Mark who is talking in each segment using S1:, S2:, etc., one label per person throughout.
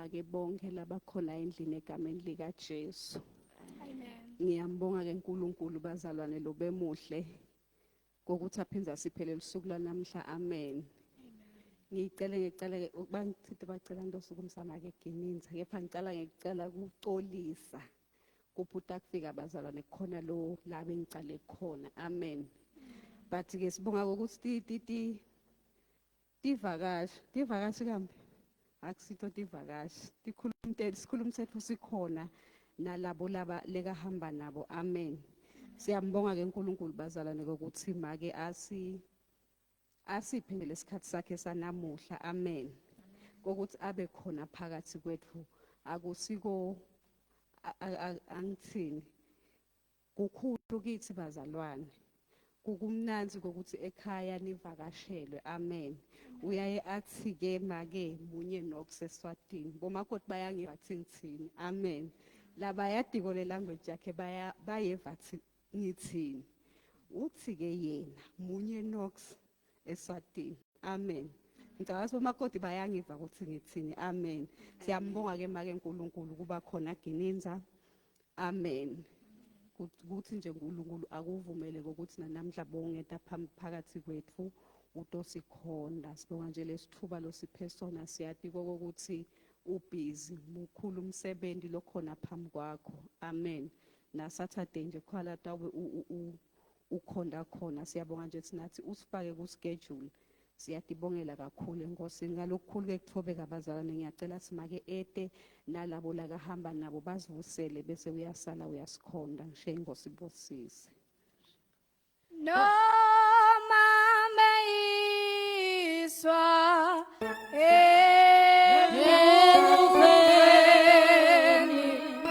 S1: bomake bonke labakhona endlini egameni likaJesu.
S2: Amen.
S1: Ngiyambonga ke uNkulunkulu bazalwane lobemuhle kokuthi aphindze asiphele lusuku lwanamhla. Amen. Ngicele ngicela ke ukuba ngithithi bacela ntosukumisa make Gininza kepha ngicela ngicela kucolisa kubhuta kufika bazalwane khona lo la bengicale khona. Amen. But ke sibonga ukuthi ti ti ti tivakashi tivakashi kambe akusitho tivakashi tikhuluma sikhuluma sethu sikhona nalabo laba lekahamba nabo. Amen. Siyambonga ke uNkulunkulu bazalwane ukuthi make asi asiphe lesikhathi sakhe sanamuhla. Amen. Kokuthi abe khona phakathi kwethu akusiko angithini kukhulu kithi bazalwane kukumnanzi kokuthi ekhaya nivakashelwe. Amen. Uyaye athi ke make munye nokuseswatini bomakoti bayangiva ngithini. Amen. Labayadiko le language yakhe baya bayeva ngithini. Uthi ke yena munye nox eSwatini. Amen. Ngicabanga ukuthi bomakoti bayangiva ukuthi ngithini. Amen. Siyambonga ke make uNkulunkulu kuba khona Gininza. Amen. Kuthi nje uNkulunkulu akuvumele ukuthi nanamhla bongeta phakathi kwethu utosikhonda. Sibonga nje lesithuba losiphe sona siyati kokuthi ubhizi mukhulu umsebenzi lokhona phambi kwakho. Amen. Na Saturday nje khwala tawe ukhonda khona. Siyabonga nje sinathi usifake ku schedule. Siyatibongela kakhulu enkosini ngalokukhulu ke kuthobeka bazalwane ngiyacela simake ete nalabo lakahamba nabo bazivusele bese uyasala uyasikhonda ngishe inkosi ibusise.
S2: Noma meyiswa ekufeni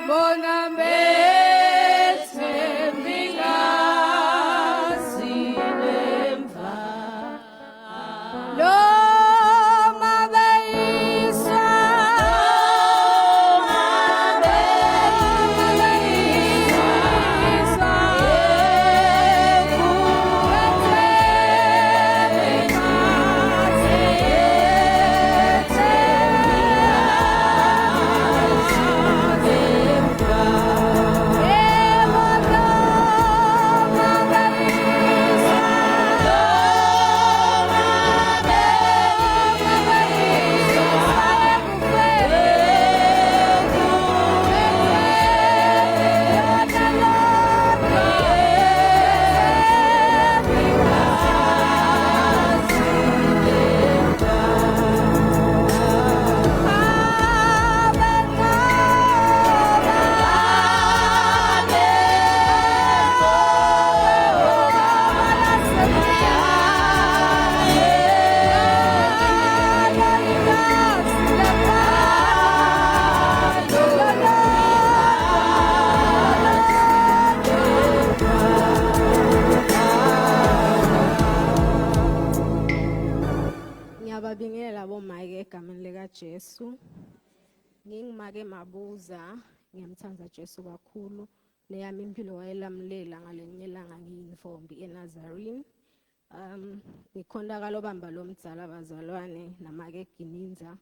S2: bona bethembi lemva noma beyiswa beyiswa Ngiyababingelela bomake egameni likaJesu. Ngingumake Mabuza, ngiyamthanda Jesu kakhulu. Neyami impilo wayelamlela ngalenye ilanga ngiyintombi eNazarene. Ngikhonta kalobamba lomdzala bazalwane namake Gininza.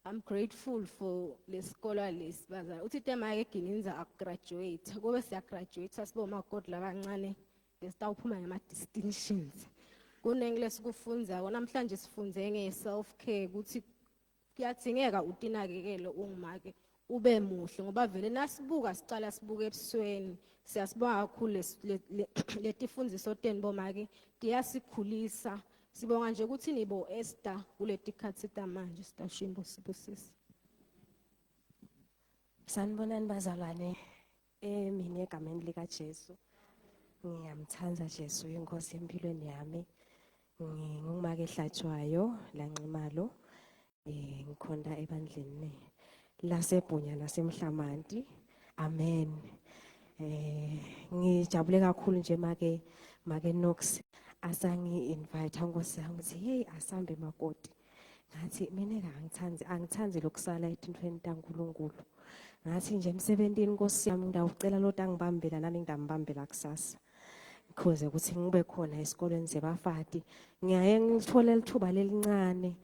S2: I'm grateful for lesikolo lesi bazalwane. Uthi temake Gininza akugraduate. Kube siyagraduate sibomakoti labancane lesitawuphuma ngema distinctions. Kunengi lesikufundzako namhlanje sifunze nge self care ukuthi kuyadzingeka utinakekele ungumake ube muhle ngoba vele nasibuka sicala sibuke ebusweni. Siyasibonga kakhulu letifundziso tenu bomake tiyasikhulisa. Sibonga nje ukuthi nibo Esther kuletikhatsi tamanje sitashimbo sibusisi.
S3: Sanibonani bazalwane mina egameni lika Jesu. Ngiyamthanda Jesu inkosi empilweni yami. Ngingumake ehlatshwayo lanximalo ngikhonta ebandleni laseBhunya nasemhlamanti. Amen. Ngijabule kakhulu nje make Knox asangi invite nkosi yami ukuthi hey asambe makoti. Ngathi mina angithandi lokusala etintweni taNkulunkulu. Ngathi nje emsebentini nkosi yami ngidawucela lo tangibambela nami ngidambambela kusasa. Ngikhoze ukuthi ngibe khona esikolweni sebafati. Ngiyaye ngithole lithuba lelincane.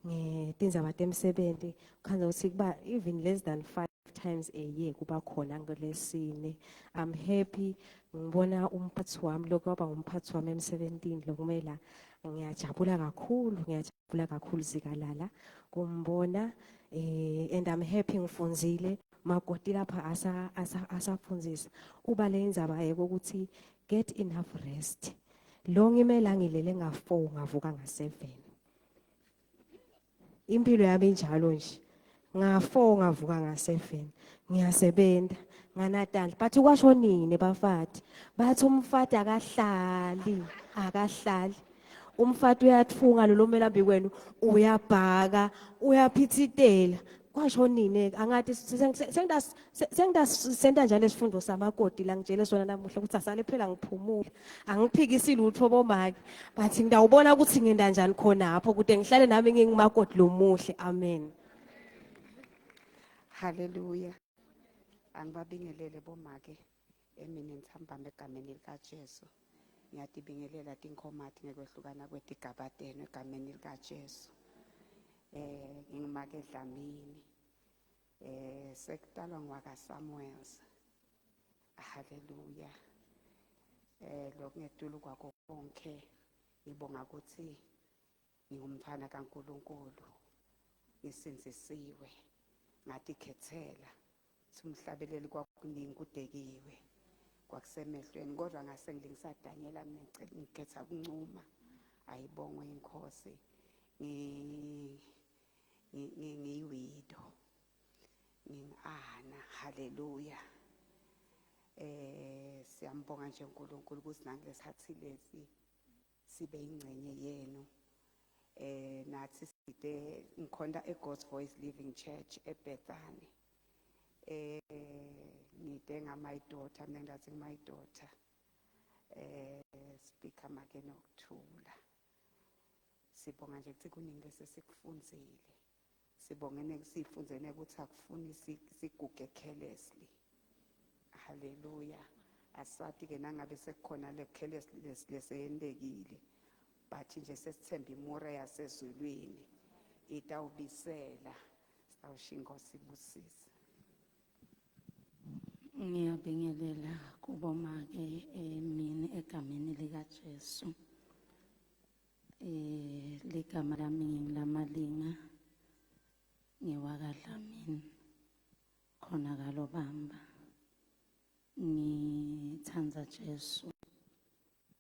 S3: Ngetindzaba temsebenti khandza ukuthi kuba even less than 5 times a year kuba khona ngolesine. I'm happy ngibona umphathi wami, lokho kwaba ngumphathi wami emsebentini lokumela. Ngiyajabula kakhulu, ngiyajabula kakhulu zikalala kumbona and I'm happy ngifundzile makoti lapha asa asafundzisa uba le indzaba yekokuthi get enough rest. Lo ngimela ngilele nga4, ngavuka nga7. Impilo yami injalo nje, nga4 ngavuka nga7, ngiyasebenza nganatandla. But kwasho nini bafati, bathi umfati akahlali, akahlali. Umfati uyatfunga, lo melambi kwenu uyabhaka, uyaphithitela. Kwasho nini? Angathi sengidasenta njalo isifundo samakoti la ngitshele sona namuhla ukuthi asale phela ngiphumule. Angiphikisi lutho bomake, but ngidawubona ukuthi ngenda njani khonapho kude ngihlale nami ngingumakoti lomuhle. Amen.
S1: Haleluya. Angibabingelele bomake emini ntsambama egameni likaJesu. Ngiyatibingelela tinkhomati ngekwehlukana kwetigaba tenu egameni likaJesu. Ngingumake Dlamini. Sekutalwa ngwaka Samuels. Haleluya. Lokungetulu kwakho konke ngibonga ukuthi ngingumntwana kaNkuluNkulu. Ngisindzisiwe. Ngatikhethela. Umhlabeleli kwakuningi kudekiwe. Kwakusemehlweni kodwa ngase ngilingisa Daniela, mina ngikhetha ukuncuma. Ayibongwe inkosi. Ngiyiwidow. Ngingana. Haleluya. Siyambonga nje uNkulunkulu ukuthi nangesikhathi lesi sibe ingcenye yenu. Nathi side ngikhonta eGod's Voice Living Church eBethany. Ngide nga my daughter, mina ngathi my daughter. Speaker make nokuthula. Sibonga nje ukuthi kuningi lesikufundzile. Sibongene sifundzene ukuthi akufuni siguge carelessly. Hallelujah. Asati ke nangabe sekukhona le carelessness leseyentekile. But nje sesithemba imure yasezulwini itawubisela. Sawusho inkosi ibusise.
S4: Ngiyabingelela kubomake emini egameni lika Jesu. Ligama lami ngingilamalinga, ngiwakaDlamini khona kalobamba. Ngithanda Jesu,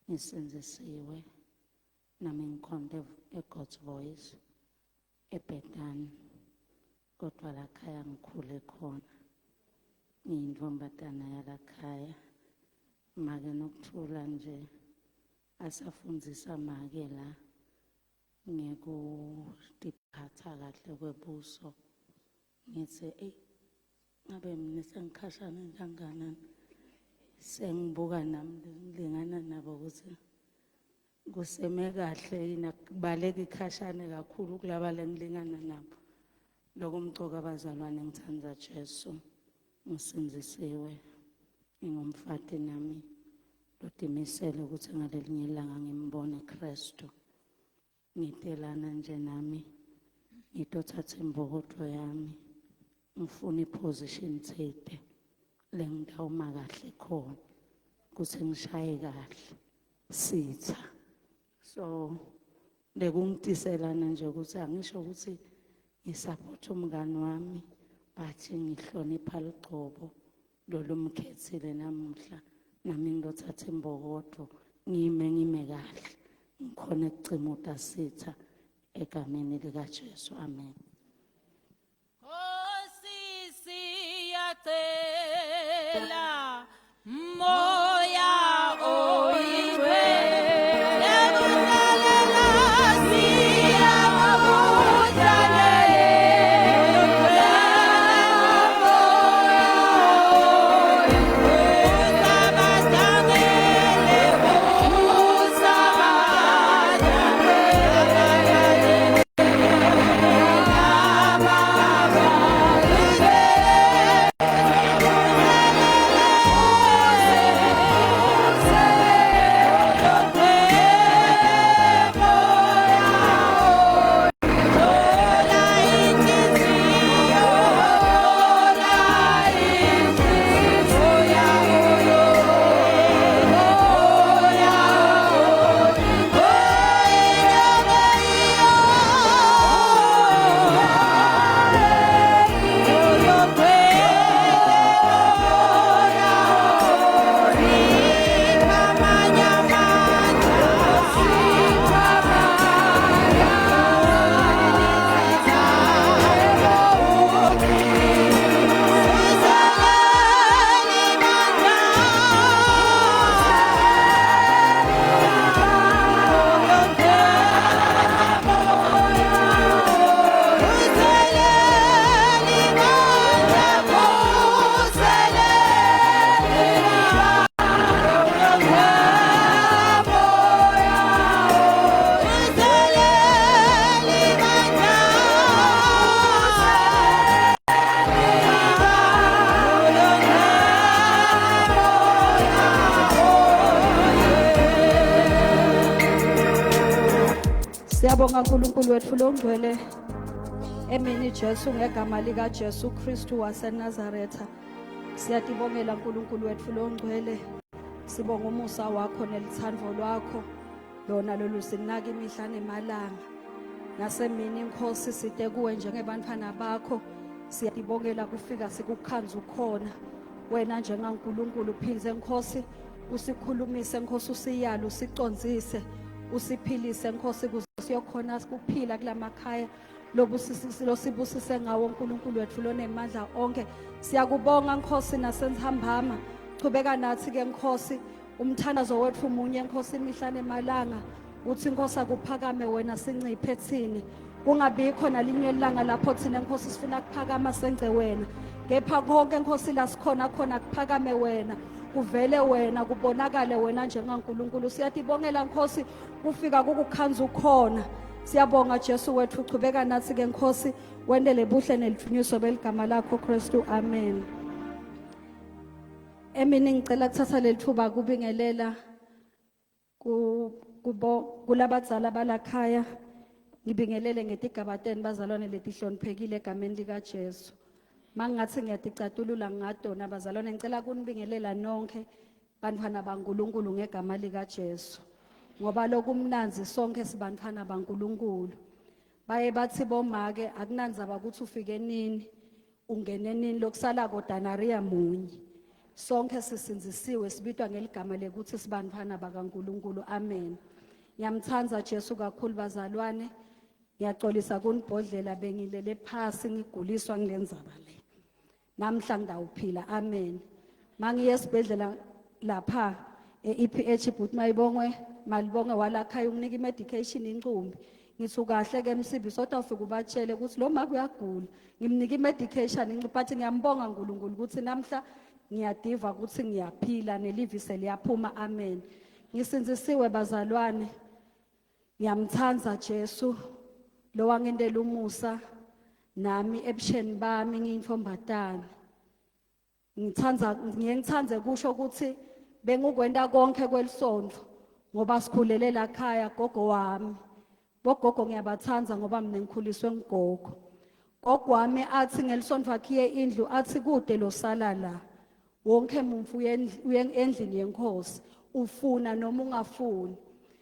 S4: ngisenzisiwe nami ngikhonde eGod's Voice eBethany, kodwa lakhaya ngikhule khona. Ngiyintombatana yalakhaya. Make nokuthula nje asafundzisa make la ngekutiphatha kahle kwebuso, ngithi eyi ngabe mina sengikhashane kanganani, sengibuka nami ngilingana nabo ukuthi kuseme kahle yini, akubaleki khashane kakhulu kulaba lengilingana nabo. Lokumcoka abazalwane, ngithanda Jesu, ngisindzisiwe, ngingumfati nami lotimisele ukuthi ngalelinye ilanga ngimbone Kristu. Ngitelana nje nami ngitothatha imbokodo yami, ngifuna iposition thide lengitawuma kahle khona ukuthi ngishaye kahle sitha. So bekungitiselana nje ukuthi angisho ukuthi ngisupport umngani wami, but ngihlonipha ligcobo lolumkhethile namuhla, nami ngilothatha imbokodo ngime kahle ngikhona ukucimuta sitha egameni likaJesu. Amen.
S5: Nkosi siyacela moya oyingcwele
S6: Siyabonga uNkulunkulu wethu longcwele emini Jesu ngegama lika Jesu Kristu waseNazaretha. Siyatibongela uNkulunkulu wethu longcwele. Sibonga umusa wakho nelithando lwakho lona lolusinaka imihla nemalanga. Nasemini inkosi site kuwe njengebantfwana bakho. Siyatibongela kufika sikukhanza ukhona. Wena njengaNkulunkulu phindze Nkosi usikhulumise Nkosi usiyale usicondzise usiphilise Nkosi kuze siyokhona kuphila kulamakhaya losibusise ngawo uNkulunkulu wethu lonemandla onke. Siyakubonga Nkosi nasenhambama, chubeka nathi ke Nkosi. Umthandazo wethu munye Nkosi imihla nemalanga uthi Nkosi akuphakame wena sinciphe thini, kungabikho nalinye ilanga lapho thina Nkosi sifuna kuphakama sence wena, kepha konke Nkosi la sikhona khona kuphakame wena, kuvele wena, kubonakale wena njengaNkulunkulu. Siyatibongela Nkosi kufika kukukhanza ukhona. Siyabonga Jesu wethu, chubeka nathi ke Nkosi, wendele buhle nelithunyiswa beligama lakho Kristu, amen. Emini ngicela kuthatha leli thuba kubingelela kubo kulabadzala balakhaya, ngibingelele ngetigaba tenu bazalwane letihloniphekile egameni likaJesu. Mangingathi ngiyaticatulula ngadona bazalwane, ngicela kunibingelela nonke bantfwana baNkulunkulu ngegama likaJesu, ngoba lokumnanzi sonke sibantfwana baNkulunkulu. Baye bathi bomake akunandzaba ukuthi ufike nini ungene nini, lokusalako danariya munye, sonke sisindzisiwe, sibitwa ngeligama lekuthi sibantfwana bakaNkulunkulu, amen. Ngiyamtsandza Jesu kakhulu bazalwane. Ngiyaxolisa kunibhodlela, bengilele phasi ngiguliswa ngilendzaba le. Namhla ngidawuphila, amen. Mangiye esibhedlela lapha e-EPH, bhuti mayibongwe malibonge walakhaya unginika i-medication incumbi. Ngithi ukahle ke Msibi, sodwa ufike ubatshele ukuthi lo make uyagula, ngimnika i-medication incumbi, but ngiyambonga uNkulunkulu ukuthi namhla ngiyadiva ukuthi ngiyaphila nelivi seliyaphuma, amen. Ngisindzisiwe bazalwane, ngiyamthanda Jesu lo wangentela umusa nami ebusheni bami ngiyintombatana. Ngithanda ngiye ngithande kusho ukuthi bengukwenta konke kwelisonto ngoba sikhulele la khaya gogo wami. Bogogo ngiyabathanda ngoba mina ngikhuliswe ngugogo. Gogo wami athi ngelisonto akhiye indlu, athi kude losala la, wonke muntu uye endlini yenkosi, ufuna noma ungafuni.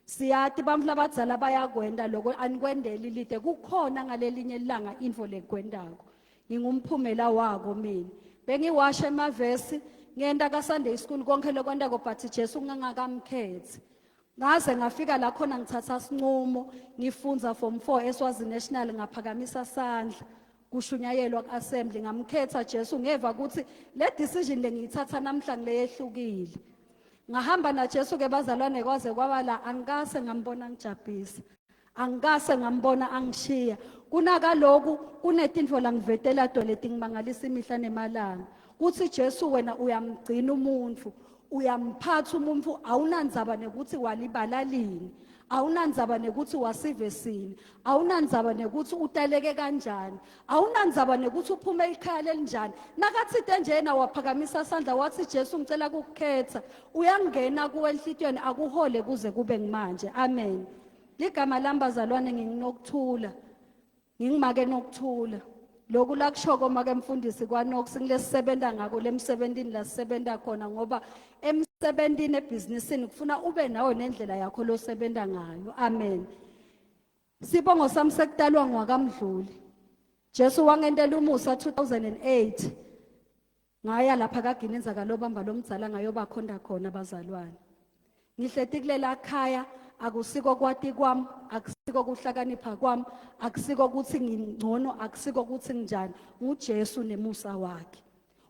S6: Siyati bantfu labadzala bayakwenta loko, anikwendeli lide, kukhona ngalelinye ilanga intfo lekwentako. Ngingumphumela wako mina, bengiwasha emavesi, ngenta ka Sunday school, konke lokwentako, but Jesu ngingakamkhethi. Ngaze ngafika la khona ngithatha sinqumo, ngifundza form 4 eSwazi National, ngaphakamisa sandla kushunyayelwa ku-assembly, ngamkhetha Jesu. Ngeva ukuthi le decision lengiyithatha namhla ngileyehlukile. Ngahamba na Jesu ke bazalwane kwaze kwaba la, angikase ngambona ngijabhisa, angikase ngambona angishiya. Kunakaloku kunetintfo langivetela to letingimangalisa imihla nemalanga, kuthi Jesu wena uyamgcina umuntu, uyamphatha umuntu, awunandzaba nekuthi walibala lini, awunandzaba nekuthi wasive sini, awunandzaba nekuthi utaleke kanjani, awunandzaba nekuthi uphume ekhaya lelinjani. Nakathite njena waphakamisa sandla wathi Jesu ngicela kukukhetha, uyangena kuwe enhlitiyweni akuhole kuze kube ngimanje, amen. Ligama lami bazalwane nginginokuthula, ngingimake nokuthula. Lokhu lakushoko make mfundisi kwaNox ngilesisebenta ngako lemsebentini lasebenta khona, ngoba emsebentini ebhizinisini kufuna ube nawe nendlela yakho losebenta ngayo, amen. Sibongo sami sekutalwa ngwakamdluli. Jesu wangentela umusa 2008, ngaya lapha kaGininza kalobamba lomdzala, ngayobakhonda khona bazalwane. Ngihleti kulela khaya, akusiko kwati kwami, akusiko kuhlakanipha kwami, akusiko ukuthi ngingcono, akusiko ukuthi nginjani, nguJesu nemusa wakhe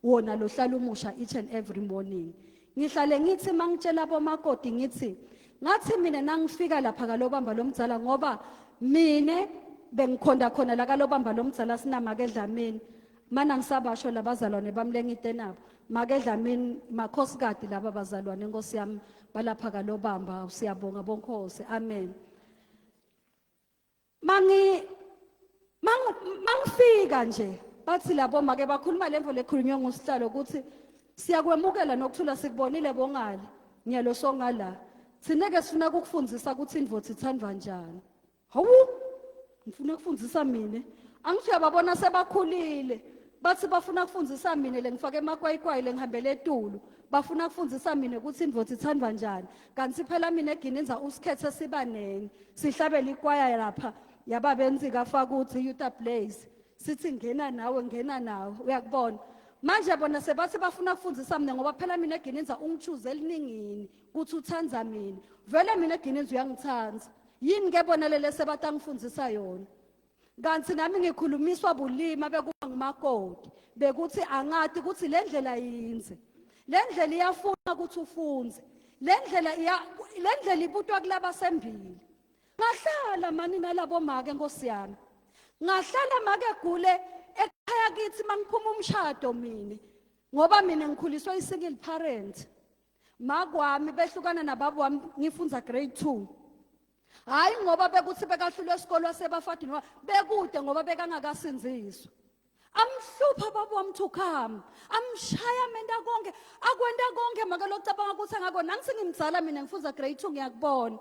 S6: wona lohlala umusha each and every morning. Ngihlale ngithi mangitshela bomakoti, ngithi ngathi mina nangifika lapha kalobamba lomdzala, ngoba mine bengikhonda khona la kalobamba lomdzala sinamake Dlamini, mana ngisabasho labazalwane bami lengite nabo, make Dlamini, makhosikati laba bazalwane inkosi yami balapha kalobamba, siyabonga bonkosi, amen. Mangi mangifika nje bathi labo make bakhuluma lemvo lekhulunywe ngusihlalo ukuthi siyakwemukela nokuthula, sikubonile bongale nyalo songala, thina ke sifuna ukukufundisa ukuthi indvodza ithandwa njani. Hawu ngifuna kufundzisa mina. Angithi uyababona sebakhulile. Bathi bafuna kufundzisa mina le ngifake emakwayikwayi le ngihambele etulu. Bafuna kufundzisa mina ukuthi indvodza ithandwa njani. Kanti phela mina eGininza usikhethe sibanengi. Sihlabela ikwaya lapha yababenzika fakuthi Utah Blaze. Sithi ngena nawe ngena nawe uyakubona. Manje bona sebathi bafuna kufundzisa mina ngoba phela mina eGininza ungichoose eliningini ukuthi uthanda mina. Vele mina eGininza uyangithanda. Yini ke bona lele sebatangifundzisa yona? Kanti nami ngikhulumiswa bulima bekuba ngumakoti bekuthi angati ukuthi le ndlela yinze. Le ndlela iyafuna ukuthi ufunze. Le ndlela iya le ndlela ibutwa kulabasembili. Ngahlala mani nalabo make nkosi yami. Ngahlala make gule ekhaya kithi mangiphuma umshado mina ngoba mina ngikhuliswe i-single parent. Makwami behlukana nababa wami ngifunza grade 2. Hayi ngoba bekuthi bekahlulwe esikolo sebafadi noma bekude ngoba bekangakasinziswa. Amhlupha baba wami to come. Amshaya menta konke, akwenta konke make locabanga ukuthi angakona. Nangisi ngimdzala mina ngifunza grade 2 ngiyakubona.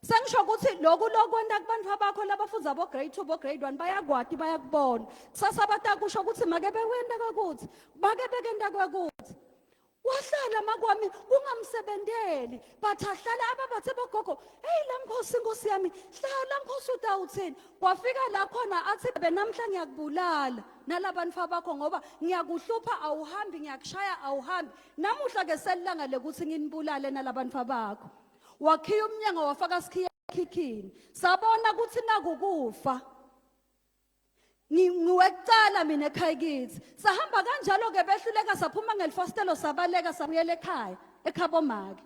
S6: Sengisho ukuthi lokhu lokwenta kubantu abakho labafunza bo grade 2 bo grade 1 bayakwati bayakubona. Kusasa batakusho ukuthi make bewenta kwakuthi, make bekenta kwakuthi. Wahlala makwami kungamsebenteli but ahlala ababathe bogogo hey la nkhosi inkosi yami hlala nkhosi utawuthini kwafika la khona athi bebe namhla ngiyakubulala nalabantu abakho ngoba ngiyakuhlupha awuhambi ngiyakushaya awuhambi namuhla ke selilanga lekuthi nginibulale nalabantu abakho wakhiya umnyango wafaka sikhiya ekhikhini sabona ukuthi nakukufa Ngiwekucala mina ekhaya kithi. Sahamba kanjalo ke behluleka saphuma ngelifasitelo sabaleka sabuyela ekhaya ekhabo make.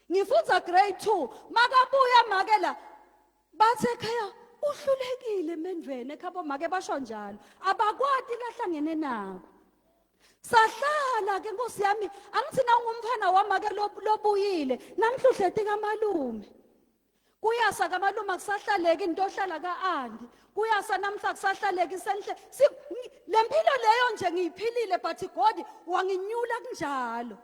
S6: Ngifunza grade 2 makabuya make la bathi ekhaya uhlulekile emendveni ekhabo make basho njalo abakwati lahlangene nako. Sahlala ke nkosi yami angithi na ungumfana wamake lobuyile namhla uhleti kamalume. Kuyasa kamalume akusahlaleki into ohlala ka-anti. Kuyasa namhla akusahlaleki senhle. Si, le mpilo leyo nje ngiyiphilile but God wanginyula kunjalo.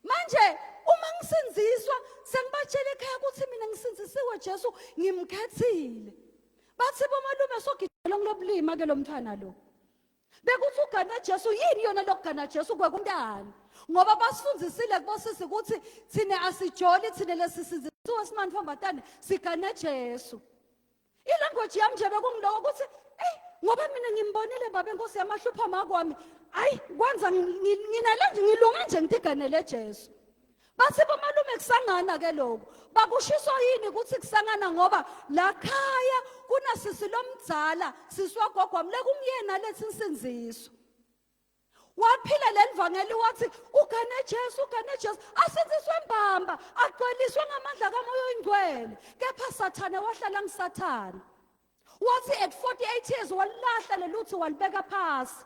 S6: Manje uma ngisinziswa sengibatshela ekhaya ukuthi mina ngisinzisiwe Jesu ngimkhethile. Bathi bomalume sogijela ngilobulima ke lo mntwana lo. Bekuthi ugana Jesu yini yona lokugana Jesu kwekuntani ngoba basifundisile kubosisi ukuthi thina asijoli thina lesisizisiwe simantombazane sigane Jesu ilanguage yami nje bekungiloko ukuthi ey ngoba mina ngimbonile baba enkosi yamahlupha makwami ayi kwenza nginale nje ngilunge nje ngitiganele Jesu Bathi bomalume kusangana ke lokho. Bakushiso yini ukuthi kusangana ngoba la khaya kunasisi lomdzala sisi wagogo wami lekungiyena lethi insindziso. Waphila lelivangeli wathi ugane Jesu ugane Jesu asindziswe mbamba agcweliswe ngamandla kaMoya oyingcwele kepha Sathane wahlala ngisathane. Wathi at 48 years walahla leluthi walibeka phasi.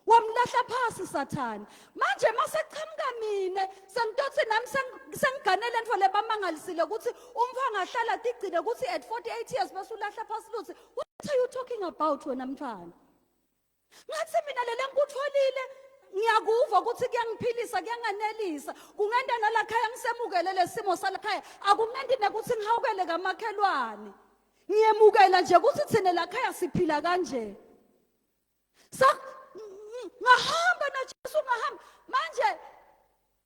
S6: Wamlahla phasi Sathane. Manje maseqhamuka mina sengitothi nami sengiganele lento lebamangalisile ukuthi umfana angahlala tigcine ukuthi at 48 years bese ulahla phasi luthi what are you talking about wena mntwana? Ngathi mina lele ngikutholile ngiyakuva ukuthi kuyangiphilisa kuyanganelisa kungenta nalakhaya ngisemukele lesimo salakhaya akungenti nekuthi ngihawukele kamakhelwane ngiyemukela nje ukuthi thina lakhaya siphila kanje sa ngahamba naJesu ngahamba manje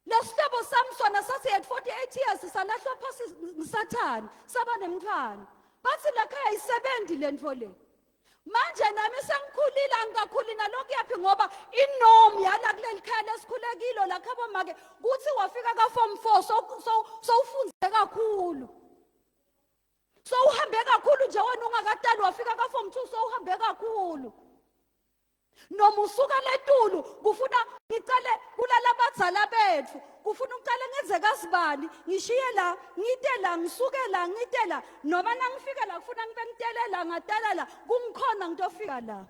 S6: lesihlobo sami sona sathi at 48 years salahlwa phasi ngisathane saba nemntwana bathi lakhaya isebenzi lento le manje nami sengikhulile angikakhuli nalokhu yaphi ngoba inom yala kuleli khaya lesikhulekilo lakha bomake kuthi wafika ka-form 4 sowufunze kakhulu sowuhambe kakhulu nje wena ungakatali wafika ka-form 2 sowuhambe kakhulu noma usuka letulu kufuna ngicale kulala abadzala bethu kufuna uqale ngenze kasibani ngishiye la ngite la ngisuke la ngite la noma nangifika la kufuna ngibe ngitele la ngatala la kungikhona ngitofika la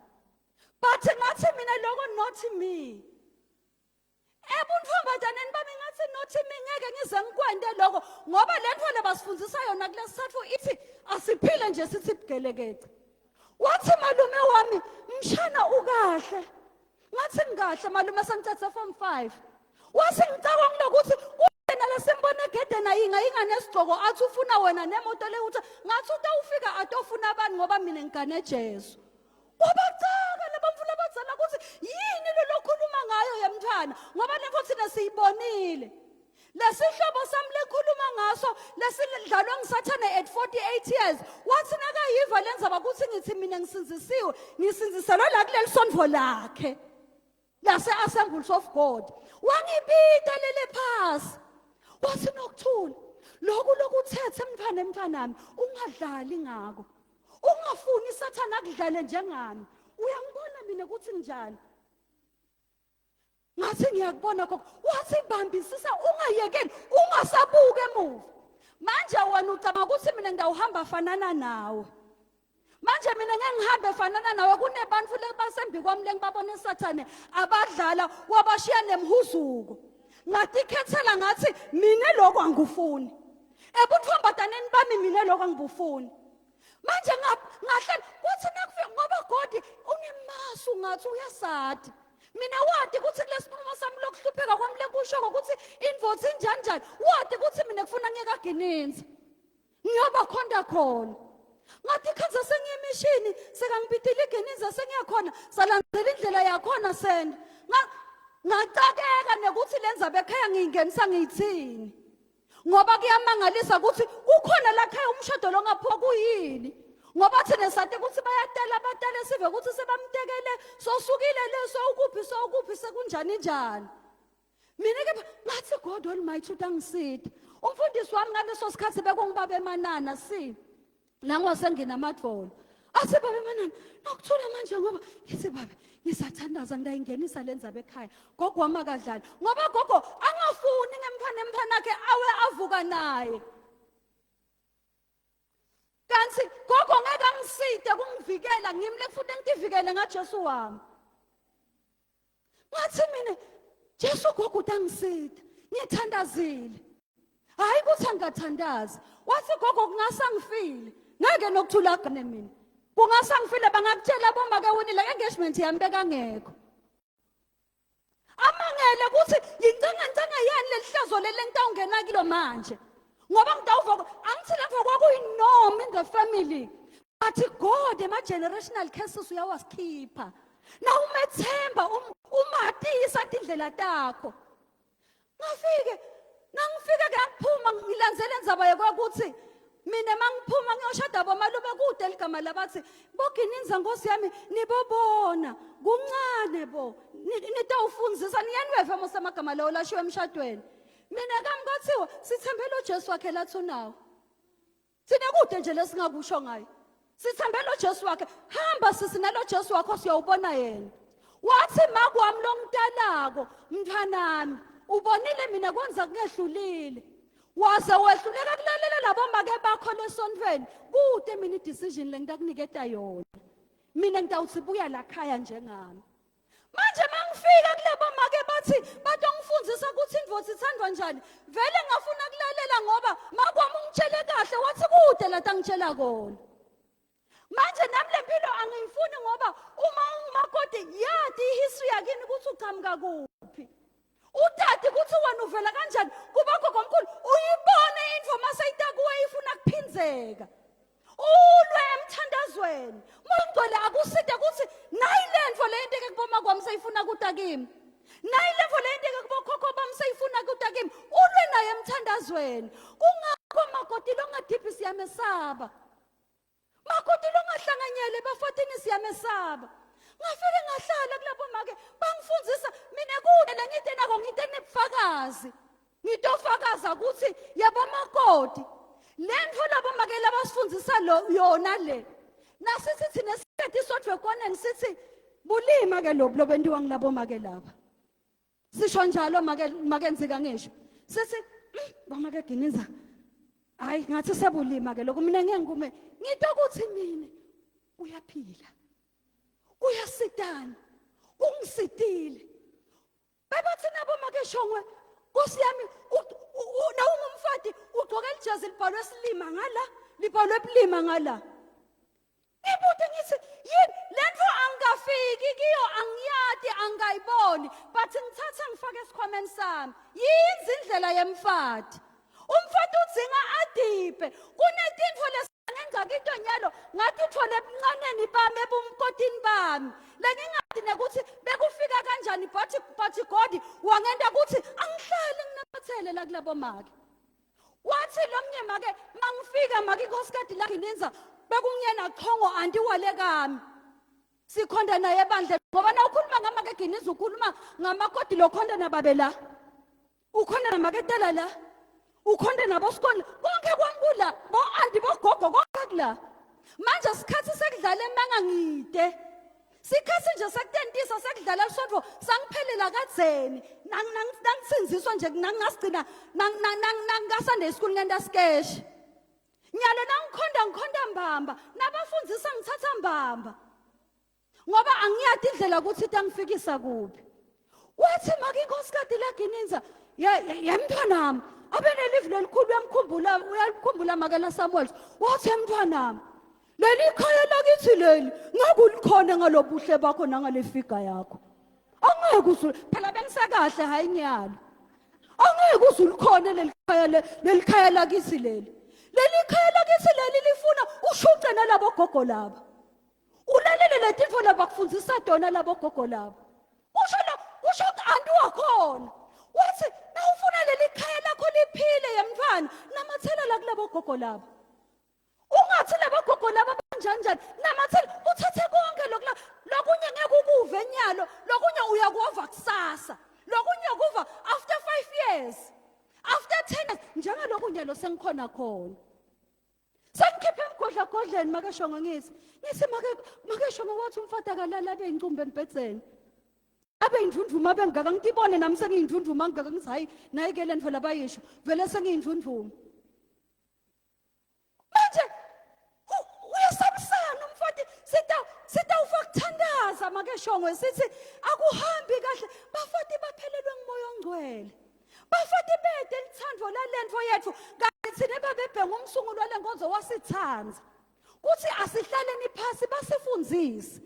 S6: but ngathi mina loko not me ebuntombataneni bami ngathi not me ngeke ngize ngikwente lokho ngoba le nto lebasifundisa yona kulesithathu ithi asiphile nje sithi bugelekece wathi malume wami mshana ukahle ngathi ngikahle malume sengicethe form 5 wathi ngicabanga ngilokuthi. lona lesimbona egedeni ayinga inganesigcoko athi ufuna wena nemoto le uthi ngathi utawufika atofuna abantu ngoba mina ngigane Jesu. Wabacaka labamfula abadzala ukuthi yini lo lokhuluma ngayo yemntwana ngoba lento thina siyibonile. Lesihlobo sami lekhuluma ngaso lesidlalwe ngisathane at 48 years wathi nakayiva lenzaba ukuthi ngithi mina ngisindzisiwe ngisindziselwe la kuleli sondvo lakhe lase Assemblies of God wangibita lele phasi wathi nokuthula lokhu lokuthethe mntwana mntwanami ungadlali ngako ungafuni sathana akudlale njengami uyangibona mina ukuthi njani ngathi ngiyakubona gogo wathi bambisisa ungayekeli ungasabuki emuva manje wena ucabanga ukuthi mina ngidawuhamba fanana nawe manje mina ngeke ngihambe fanana nawe kunebantu lebasembi kwami lengibabona sathane abadlala wabashiya nemhuzuko ngatikhethela ngathi mina lokho angikufuni ebuthombadaneni bami mina lokho angibufuni manje ngahle kuthi nakufika ngoba God unemasu ngathi uyasadi mina wati ukuthi kulesinqumo sami lokuhlupheka kwami lekusho ukuthi indvodza injani njani wati ukuthi mina kufuna ngiyekagininzi ngiyobakhonda khona ngathi khanza sengiyemishini sekangibidile igininza sengiyakhona salandzela indlela yakhona senda ngacakeka nekuthi lenza bekhaya ngiyingenisa ngiyithini ngoba kuyamangalisa ukuthi kukhona lakhaya umshado longaphuma kuyini ngoba thina sati ukuthi bayatela batele sive ukuthi sebamtekele sosukile le sowukuphi sowukuphi sekunjani njani mina ke ngathi God Almighty utangisida umfundisi wami ngaleso sikhathi bekungibaba emanana si nangosengenamadvolo athi babe manana nokuthula manje ngoba ngithi babe ngisathandaza ngidayingenisa le ndzaba ekhaya gogo wami akadlali ngoba gogo angafuni ngemphana emphanakhe awe avuka naye kanti gogo ngeke angiside kungivikela ngimi lekufuna ngitivikele ngaJesu wami ngathi mina Jesu gogo utangisida ngithandazile hayi ukuthi angathandazi wathi gogo kungasangifile ngeke nokuthula gane mina kungasangifile bangakutshela bomake wonile engagement yami bekangekho amangele ukuthi yincenga ncenga yani lelihlazo leli engitawungena kilo manje ngoba ngitawuva angithi lapho kwakuyinorm in the family but God ema-generational curses uyawasikhipha na umethemba um, umatisa tindlela takho ngafike nangifike ke akuphuma ngilandzela indzaba yokuthi mina mangiphuma ngiyoshada bomalume kude ligama labathi bogininza nkosi yami nibobona kuncane bo nitawufundzisa niyaniweva mos amagama lawo lashiwo emshadweni mina kami kwathiwa sithembele uJesu wakhe lathi unawo Thina kude nje lesingakusho ngayo. Sithembe lo Jesu wakhe. Hamba sisi nalo Jesu wakho siyawubona yena. Wathi makwami lomntanako mntwanami ubonile mina kwenza kungehlulile. Waze wehluleka kulalela labo make bakho lesontweni. Kude mina i-decision lengitakuniketa yona. Mina ngitawuthi buya la khaya njengami. Manje mangifika kulabo make bathi batongifundisa ukuthi indvodza ithandwa njani. Vele ngafuna kulalela ngoba makwami ungitshele kahle wathi kude la tangitshela kona. Manje nami lempilo angiyifuni ngoba uma ungumakoti yati ihistory yakini ukuthi uqhamuka kuphi. Utati ukuthi wena uvela kanjani kuba gogomkhulu uyibone info maseyitakuwe ifuna kuphindzeka. Ulwe emthandazweni. Mongcwele akuside ukuthi nayi lento le into ekuboma kwami seyifuna kuta kimi. Nayi lento le into ekubokhokho bami seyifuna kuta kimi. Ulwe naye emthandazweni. Kungakho makoti longadiphi siyamesaba. Makoti longahlanganyeli ebafatini siyamesaba. Ngafike ngahlala kulabo make bangifundisa mina kude lengite nako ngite nebufakazi. Ngitofakaza ukuthi yabo makoti lento labo make labasifundisa lo yona le. Nasithi thina sithi sodwa ekoneni sithi bulima ke lobu lobentiwa ngilabo make laba. Sisho njalo make makenzeka ngisho. Sithi bamake giniza. Hayi ngathi sebulima ke lokho mina ngeke ngikume. Ngito ukuthi mina uyaphila. Uyasitana. Ungisitile. Bebathi nabo make shongwe Nkosi yami nawungumfati ugqoka lijezi libhalwe silima ngala libhalwe bulima ngala. Ngibude ngithi yini lento angikafiki kiyo angiyati. Angiyati angikayiboni but ngithatha ngifake esikhwameni sami. Yinzi indlela yemfati. Umfati udzinga adiphe. Kunetintfo ngenza kito nyalo ngatitfola ebuncaneni bami ebumkotini bami lengingati nekuthi bekufika kanjani but but God wangenta ukuthi angihlali nginamathele la kulabo make wathi lo mnye make mangifika make inkosikazi lagininza bekungiyena chongo anti wale kami sikhonda naye ebandleni ngoba na ukhuluma ngamake giniza ukhuluma ngamakoti lokhonda nababe la ukhona namaketela la ukhonde nabosikole konke kwami kula bo-anti bogogo konke kula manje sikhathi sekudlala emanga ngide sikhathi nje sekutentisa sekudlala lisonto sangiphelela kadzeni nangitsinziswa nje nangingasigcina nangasunday school ngenta sikeshi nyalo nangikhonda ngikhonda mbamba nabafundzisa ngithatha mbamba ngoba angiyati indlela ukuthi itangifikisa kuphi wathi make inkosikati lagininza yemntwanami abe nelivi lelikhulu uyamkhumbula uyamkhumbula make laSamuel wathi emntwanami leli khaya lakithi leli ngeke ulikhone ngalobuhle bakho nangalefiga yakho angeke uzu phela bengisekahle hayi nyalo angeke uze ulikhone leli khaya leli khaya lakithi leli leli khaya lakithi leli lifuna ushuce nalabo gogo laba ulalele letintfo labakufundzisa tona labo gogo labo usho lo usho anti wakhona wathi nawufuna leli khaya lakho liphile yemntfwana namathela la kulabo gogo labo ungathi labo gogo laba banjani njani namathela uthathe konke lokula lokunye ngeke ukuve nyalo lokunye uyakuva kusasa lokunye ukuva after 5 years after 10 years njengaloku nyalo sengikhona khona Sengikhiphe emgodlagodleni makeshongo ngithi ngithi make makeshongo wathi umfati akalala abe incumbi embhedzeni abe indvundvuma abe ngaka ngitibone nami sengiyindvundvuma ngaka ngithi hayi nayi ke lento labayisho vele sengiyindvundvuma manje uyasabisana umfati sita sitawufa kuthandaza makeshongo sithi akuhambi kahle bafati baphelelwe ngumoya ongcwele Bafati bete litsandvo lalentfo yetfu kanti tsine babebhenga umsunguli wale nkonzo wasitsandza kutsi asihlaleni phasi basifundzise.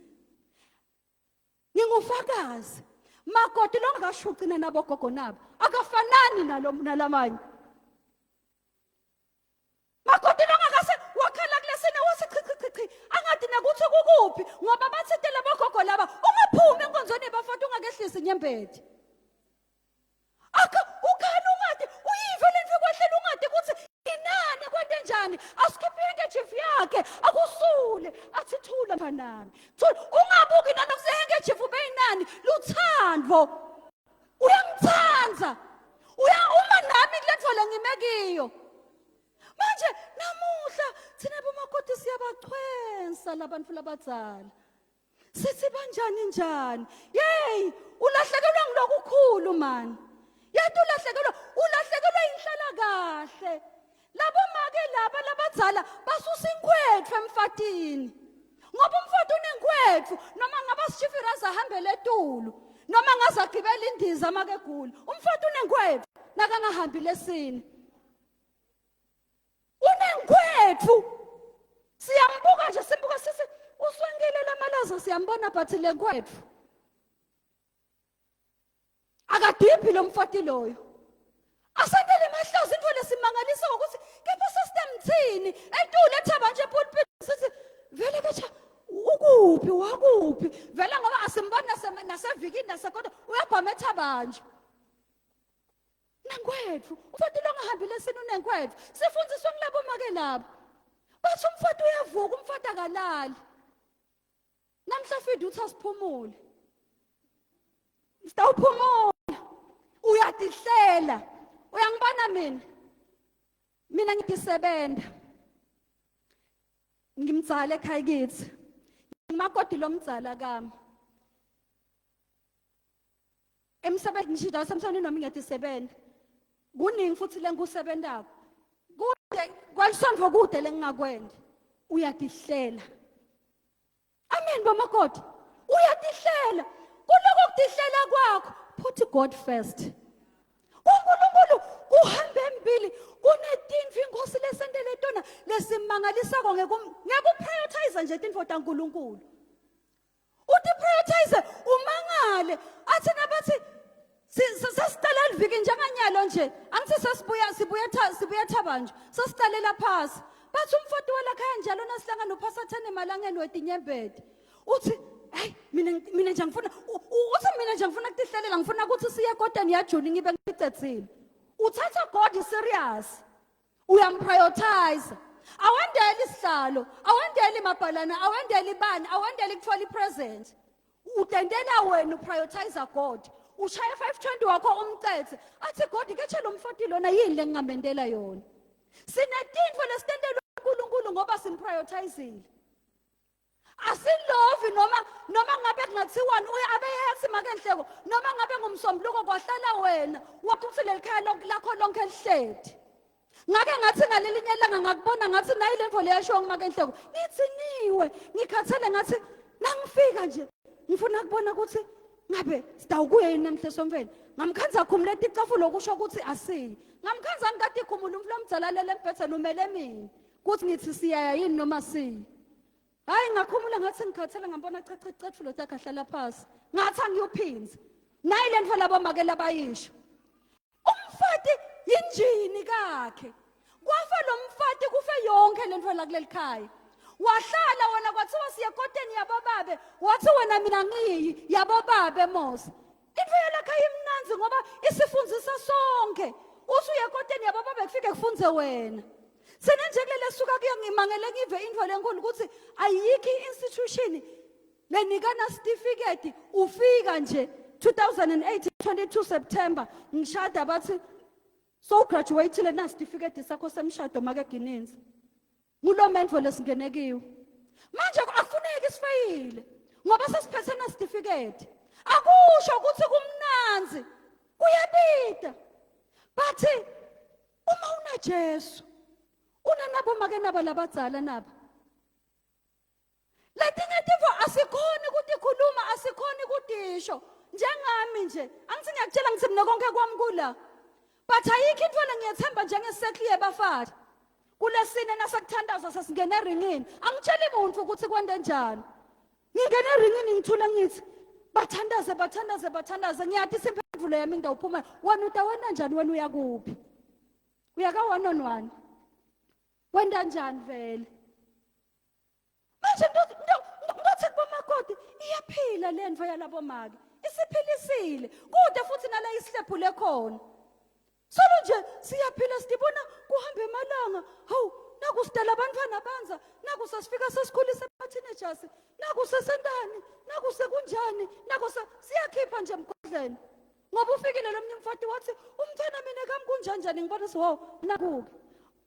S6: Ngingufakazi makoti longakashucina nabogogo nabo akafanani nalo nalamanye. Makoti longakase wakhala kulesine wase chi chi chi chi angati nekuthi kukuphi ngoba bathi tele bogogo laba ungaphumi enkonzweni yabafati ungakehlisi inyembeti. Akha ukhani ungati uyive lento kwehlela ungati ukuthi inani kwente njani asikhiphe handkerchief yakhe akusule athi thula mfanami thula ungabuki nanokuthi handkerchief ubeyinani luthando uyangithanda uya uma nami kuletho lengime kiyo manje namuhla thina bomakoti siyabachwensa labantu labadzala sithi banjani njani yey ulahlekelwa ngilokukhulu man yathi ulahlekelwa ulahlekelwa inhlala kahle labo make laba labadzala basusa inkhwethu emfatini ngoba umfati unenkhwethu noma ngaba sishifirazi ahambele etulu noma ngaze agibele indiza makegula umfati unenkhwethu nakangahambi lesini unenkhwethu siyambuka nje simbuka sisi uswenkile lamalaza siyambona but le nkhwethu akadiphi lo mfati loyo asentele emahlozi into lesimangalisa ngokuthi kepha sesitamthini etulu ethaba nje pulpit sithi vele kacha ukuphi wakuphi vele ngoba asimboni nasevikini nasekodwa uyabhama ethaba nje Nankwethu, umfati longahambi lesini unenkwethu. Sifundiswa ngilabo make labo. Bathi umfati uyavuka, umfati akalali. Namhla fidi uthi asiphumule. Sitawuphumula. Uyatihlela. Uyangibona mina? Mina ngidisebenza. Ngimdzala ekhaya kithi. Ngimakoti lomdzala kami. Emsebenzini ngisho wasemsebenzini noma ngiyadisebenza. Kuningi futhi lengikusebentako. Kude kwalisondvo kude lengingakwenda. Uyatihlela. Amen bomakoti. Uyatihlela. Kuloko kutihlela kwakho put God first. uNkulunkulu kuhambe embili kunetintfo inkosi lesentele tona lesimangalisako ngekuprioritize nje tintfo taNkulunkulu. Uti prioritize umangale. nje angithi sesibuya sibuya sibuya Thabanje sesiqalela phasi bathi umfoti walakhaya njalo nasihlangana uphasathene emalangeni wetinyembeti uthi hayi mina mina nje ngifuna uthi mina nje ngifuna kutihlelela ngifuna ukuthi siye ekoteni yaJuni ngibe ngicedzile uthatha God serious uyamprioritize awendeli isihlalo awendeli mabhalana awendeli bani awendeli kuthola ipresent utendela wena uprioritize God ushaya 520 wakho umcethe athi God kethe lo mfati lona yini lengingamendela yona sinetintfo lesitendela uNkulunkulu ngoba simprioritizile asilovi noma noma ngabe kungathiwani uye abeyathi makenhleko noma ngabe ngumsombuluko kwahlala wena wathi uthi leli khaya lakho lonke lihledi ngake ngathi ngalelinye ilanga ngakubona ngathi nayi le mvo leyashiwo ngumakenhleko ngithi niwe ngikhathele ngathi nangifika nje ngifuna kubona ukuthi ngabe sidawukuye yini namhle somfeni ngamkhanza khumula ticafulo kusho ukuthi asiyi ngamkhanza ngikade ikhumula umfula omdala lele embhetheni umele mina kuthi ngithi siyaya yini noma siyi hayi ngakhumula ngathi ngikhathele ngambona cha cha cetfulo takhe ahlala phasi ngathi angiyophinza nayi le nto labo make labayisho umfati yinjini kakhe kwafa lo mfati kufe yonke le nto la kuleli khaya wahlala wena kwathiwa siye ekoteni yabobabe wathi wena mina ngiyi yabobabe mose into yalakhaya imnanzi ngoba isifundisa sonke uthi uye ekoteni yabobabe kufike kufunze wena Sena nje kulele suka kuyo ngimangele ngive into lenkulu ukuthi ayikho i-institution lenikana certificate ufika nje 2008 22 September ngishada bathi so graduateile na certificate sakho semshado make Gininzi ngulo mendvo lesingene kiwo manje akufuneki sifeyile ngoba sesiphethe na certificate akusho ukuthi kumnanzi kuyabida bathi uma unaJesu unanabo make naba labadzala naba letinye tintfo asikhoni kutikhuluma asikhoni kutisho njengami nje angithi ngiyakutshela ngithi mina konke kwami kula but ayikho into lengiyethemba njengesekli yebafati kulesine nasekuthandaza sesingena eringini angitsheli muntu ukuthi kwente njani ngingena eringini ngithula ngithi bathandaze bathandaze bathandaze ngiyathi simphendulo yami ngidawuphuma wena utawena njani wena uyakuphi uyaka one on one wenta njani vele manje ntothi kubomakoti iyaphila le nto yalabo make isiphilisile kude futhi nala isihlephule khona solo nje siyaphila sidibona kuhambe emalanga hawu naku sidala abantwana banza naku sasifika sesikhulisa ama-teenagers naku sesentani naku sekunjani naku siyakhipha nje emgodleni ngoba ufikile lo mnye umfati wathi umntwana mina kami kunjanjani ngibona ukuthi wo nakuke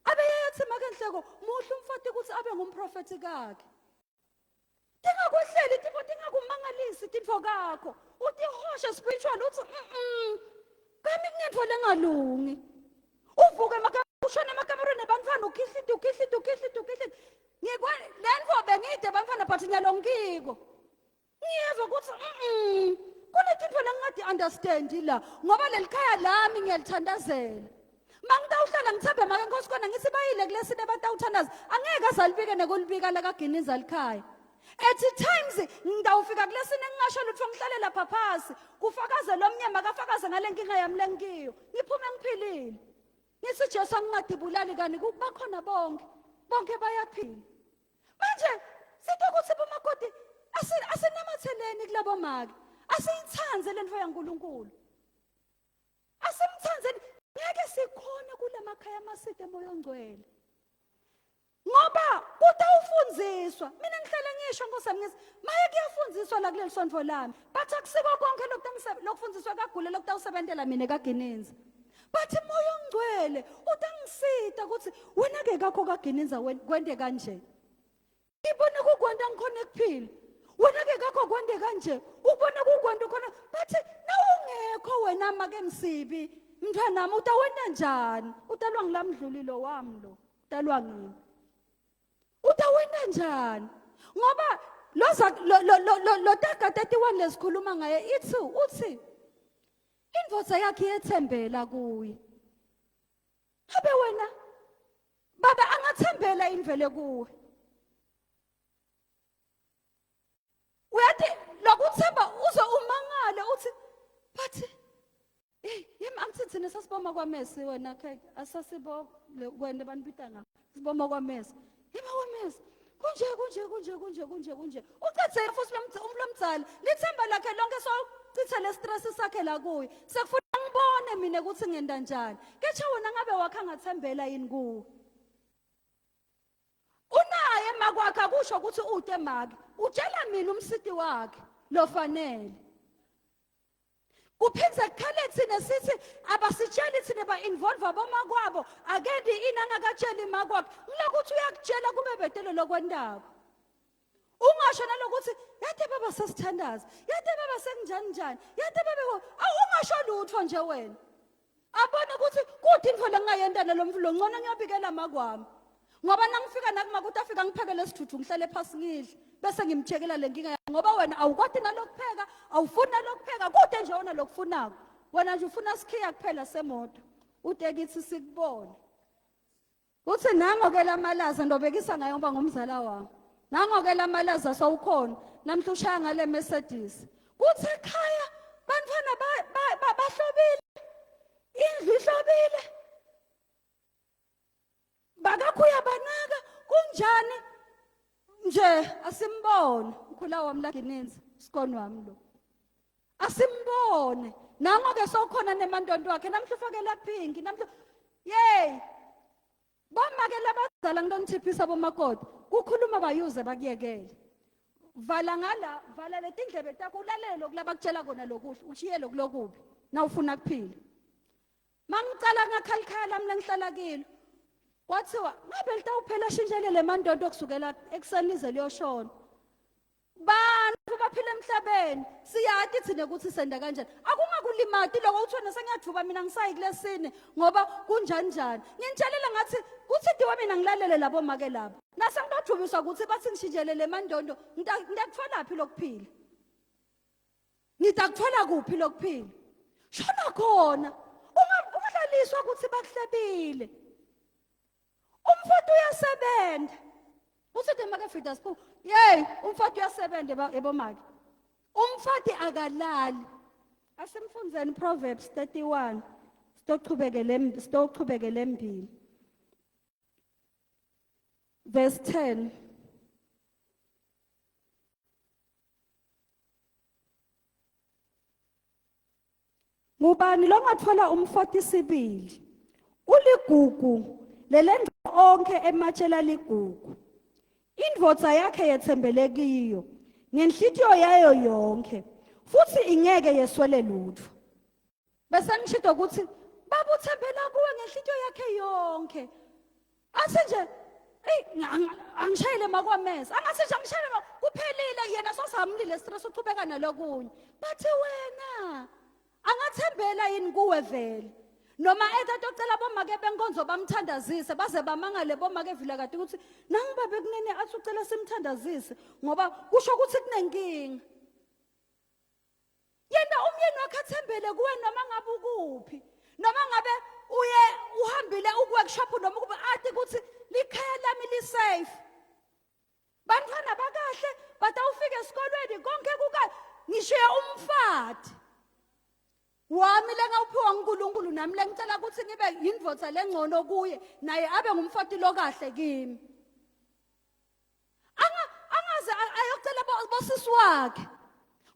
S6: abeyathi makenhleko muhle umfati ukuthi abe ngumprofethi kakhe Tingakuhleli tintfo tingakumangalisi tintfo kakho. Utihoshe spiritual uthi mm kami kunentfo lengalungi. Uvuke ushone emakamerweni ebantfwana ukhihlite ukhihlite ukhihlite ukhihlite. Ngikwa lentfo bengide bantfwana but nyalo ngiko. Ngiyeva ukuthi mm kunetintfo lengingadi understand la ngoba lelikhaya lami ngiyalithandazela. Mangitawuhlala ngithembe make Nkosi khona ngithi bayile kulesine batawuthandaza angeke azalibike nekulibika lakaginiza likhaya. At times ngitawufika kulesine ngingasho lutho ngihlale lapha phasi kufakaze lo mnyama kafakaze ngale nkinga yami lengiyo ngiphume ngiphilile. Ngithi Jesu angingadibulali kani kubakhona bonke bonke bayaphila. Manje sithe ukuthi bomakoti asinamatheleni kulabo make asiyithande lento yaNkuluNkulu. Asimthandzeni ngeke sikhone kulamakhaya amaside moya ongcwele. Ngoba kutawufundziswa. Mina ngihlale ngisho Nkosi yami ngithi maye kuyafundziswa la kuleli sontfo lami. But akusiko konke lokufundziswa kagule lokutawusebentela mina kaGininza. But moya ongcwele utangisita ukuthi wena ke kakho kaGininza kwente kanje. Ngibona kukwanda ngikhona ekuphila. Wena ke kakho kwande kanje. Ubona kukwanda khona bathi nawungekho wena make msibi mntwanami utawenta njani? Utalwa ngilamdlulilo wami lo. Utalwa ngimi. Utawenta njani? Ngoba loza lo lo lo lo taga 31 lesikhuluma ngaye ithi uthi indvodza yakhe yethembela kuye. Habe wena baba angathembela invele kuwe. Uyathi lokuthemba uze umangale uthi but hey yimi angithi thina sasiboma Asiboma kwamesi wena khe asasibo wena banibita nga. Siboma kwamesi. Yeba kwamesi. Kunje kunje kunje kunje kunje kunje. Ucethe futhi umuntu lomdzala. Lithemba lakhe lonke so chitha le stress sakhe la kuye. Sekufuna ngibone mina ukuthi ngenda njani. Ketshe wena ngabe wakhe angathembela yini kuwe. Unaye makwakhe akusho ukuthi ute make. Utshela mina umsiti wakhe lofanele. Kuphindze kukhale thina sithi abasitsheli thina ba-involve abomakwabo akendi ini angakatsheli makwakhe ngilokuthi uyakutshela kube betele lokwentako ungasho nalokuthi yade baba sesithandaza yade baba sekunjani njani yade baba ungasho lutho nje wena abone ukuthi kude intfo lengingayenta nalo mfo lo ngcono ngiyobikela makwami ngoba nangifika nakumakuti afika ngiphekele sithuthu ngihlale phasi ngidle bese ngimtshekela le nkinga ngoba wena awukwati nalokupheka awufuni nalokupheka kude nje wona lokufunako wena nje ufuna sikhiya kuphela semoto utekithi sikubone Uthi nango ke lamalaza ndobekisa ngayo ngoba ngumzala wami. Nango ke lamalaza sawukhona namhla ushaya ngale Mercedes. Kuthi ekhaya bantwana bahlobile. Indlu ihlobile. Bakakhuya banaka kunjani nje asimbone mkhula wami la gininzi sikoni wami lo. Asimbone. Nango ke sokhona nemantonto wakhe namhla ufakela pink namhla yey bomake labadzala ngilonithiphisa bomakoti kukhuluma bayuze bakuyekele vala ngala vala letindlebe takho ulalele lokhu labakutshela kona lokuhle ushiye lokhu lokubi na ufuna kuphila mangicala ngakhalikhala mina ngihlala kilo kwathiwa ngabe litawuphela shintshelele emantonto kusukela ekuseni lize liyoshona Bantu baphila emhlabeni siyati thina ukuthi senda kanjani akungakulimati lokho uthi wena sengiyajuba mina ngisayi kulesine ngoba kunjani njani nginitshelele ngathi kuthi diwa mina ngilalele labo make labo nase ngibajubiswa ukuthi bathi ngishintshelele emandondo ngiyakutholaphi lokuphila Ngidakuthola kuphi lokuphila? Shona khona. Ungadlaliswa ukuthi bakuhlebile. Umfati uyasebenza. Uthi ke make Frida Siphu, yey, umfati uyasebenza ebomake. Umfati akalali. Asimfundzeni Proverbs 31. Sitochubekele sitochubekele embili. Verse 10. Ngubani longathola umfati sibili? Uligugu lelengca onke ematshe laligugu. Indvodza yakhe yetsembele kiyo ngenhlitiyo yayo yonke futhi ingeke yeswele lutho. Bese ngishido ukuthi baba uthembela kuwe ngenhlitiyo yakhe yonke. Athi nje eyi angishayele makwamesa angathi nje angishayele kuphelile yena sosamlile stress uchubeka nalokunye bathi wena angathembela yini kuwe vele noma ethi atocela bomake benkonzo bamthandazise baze bamangale bomake vilakade ukuthi nangibabe kunene athi ucela simthandazise ngoba kusho ukuthi kunenkinga Yena umyeni wakhe athembele kuwe noma ngabe ukuphi. Noma ngabe uye uhambile uku-workshop noma ukube athi ukuthi likhaya lami li-safe. Bantwana bakahle batawufika esikolweni konke kuka ngishiye umfati. Wami lengawuphiwa uNkulunkulu nami lengicela ukuthi ngibe yindvodza lengcono kuye naye abe ngumfati lokahle kimi. Anga angaze ayocela bosisi wakhe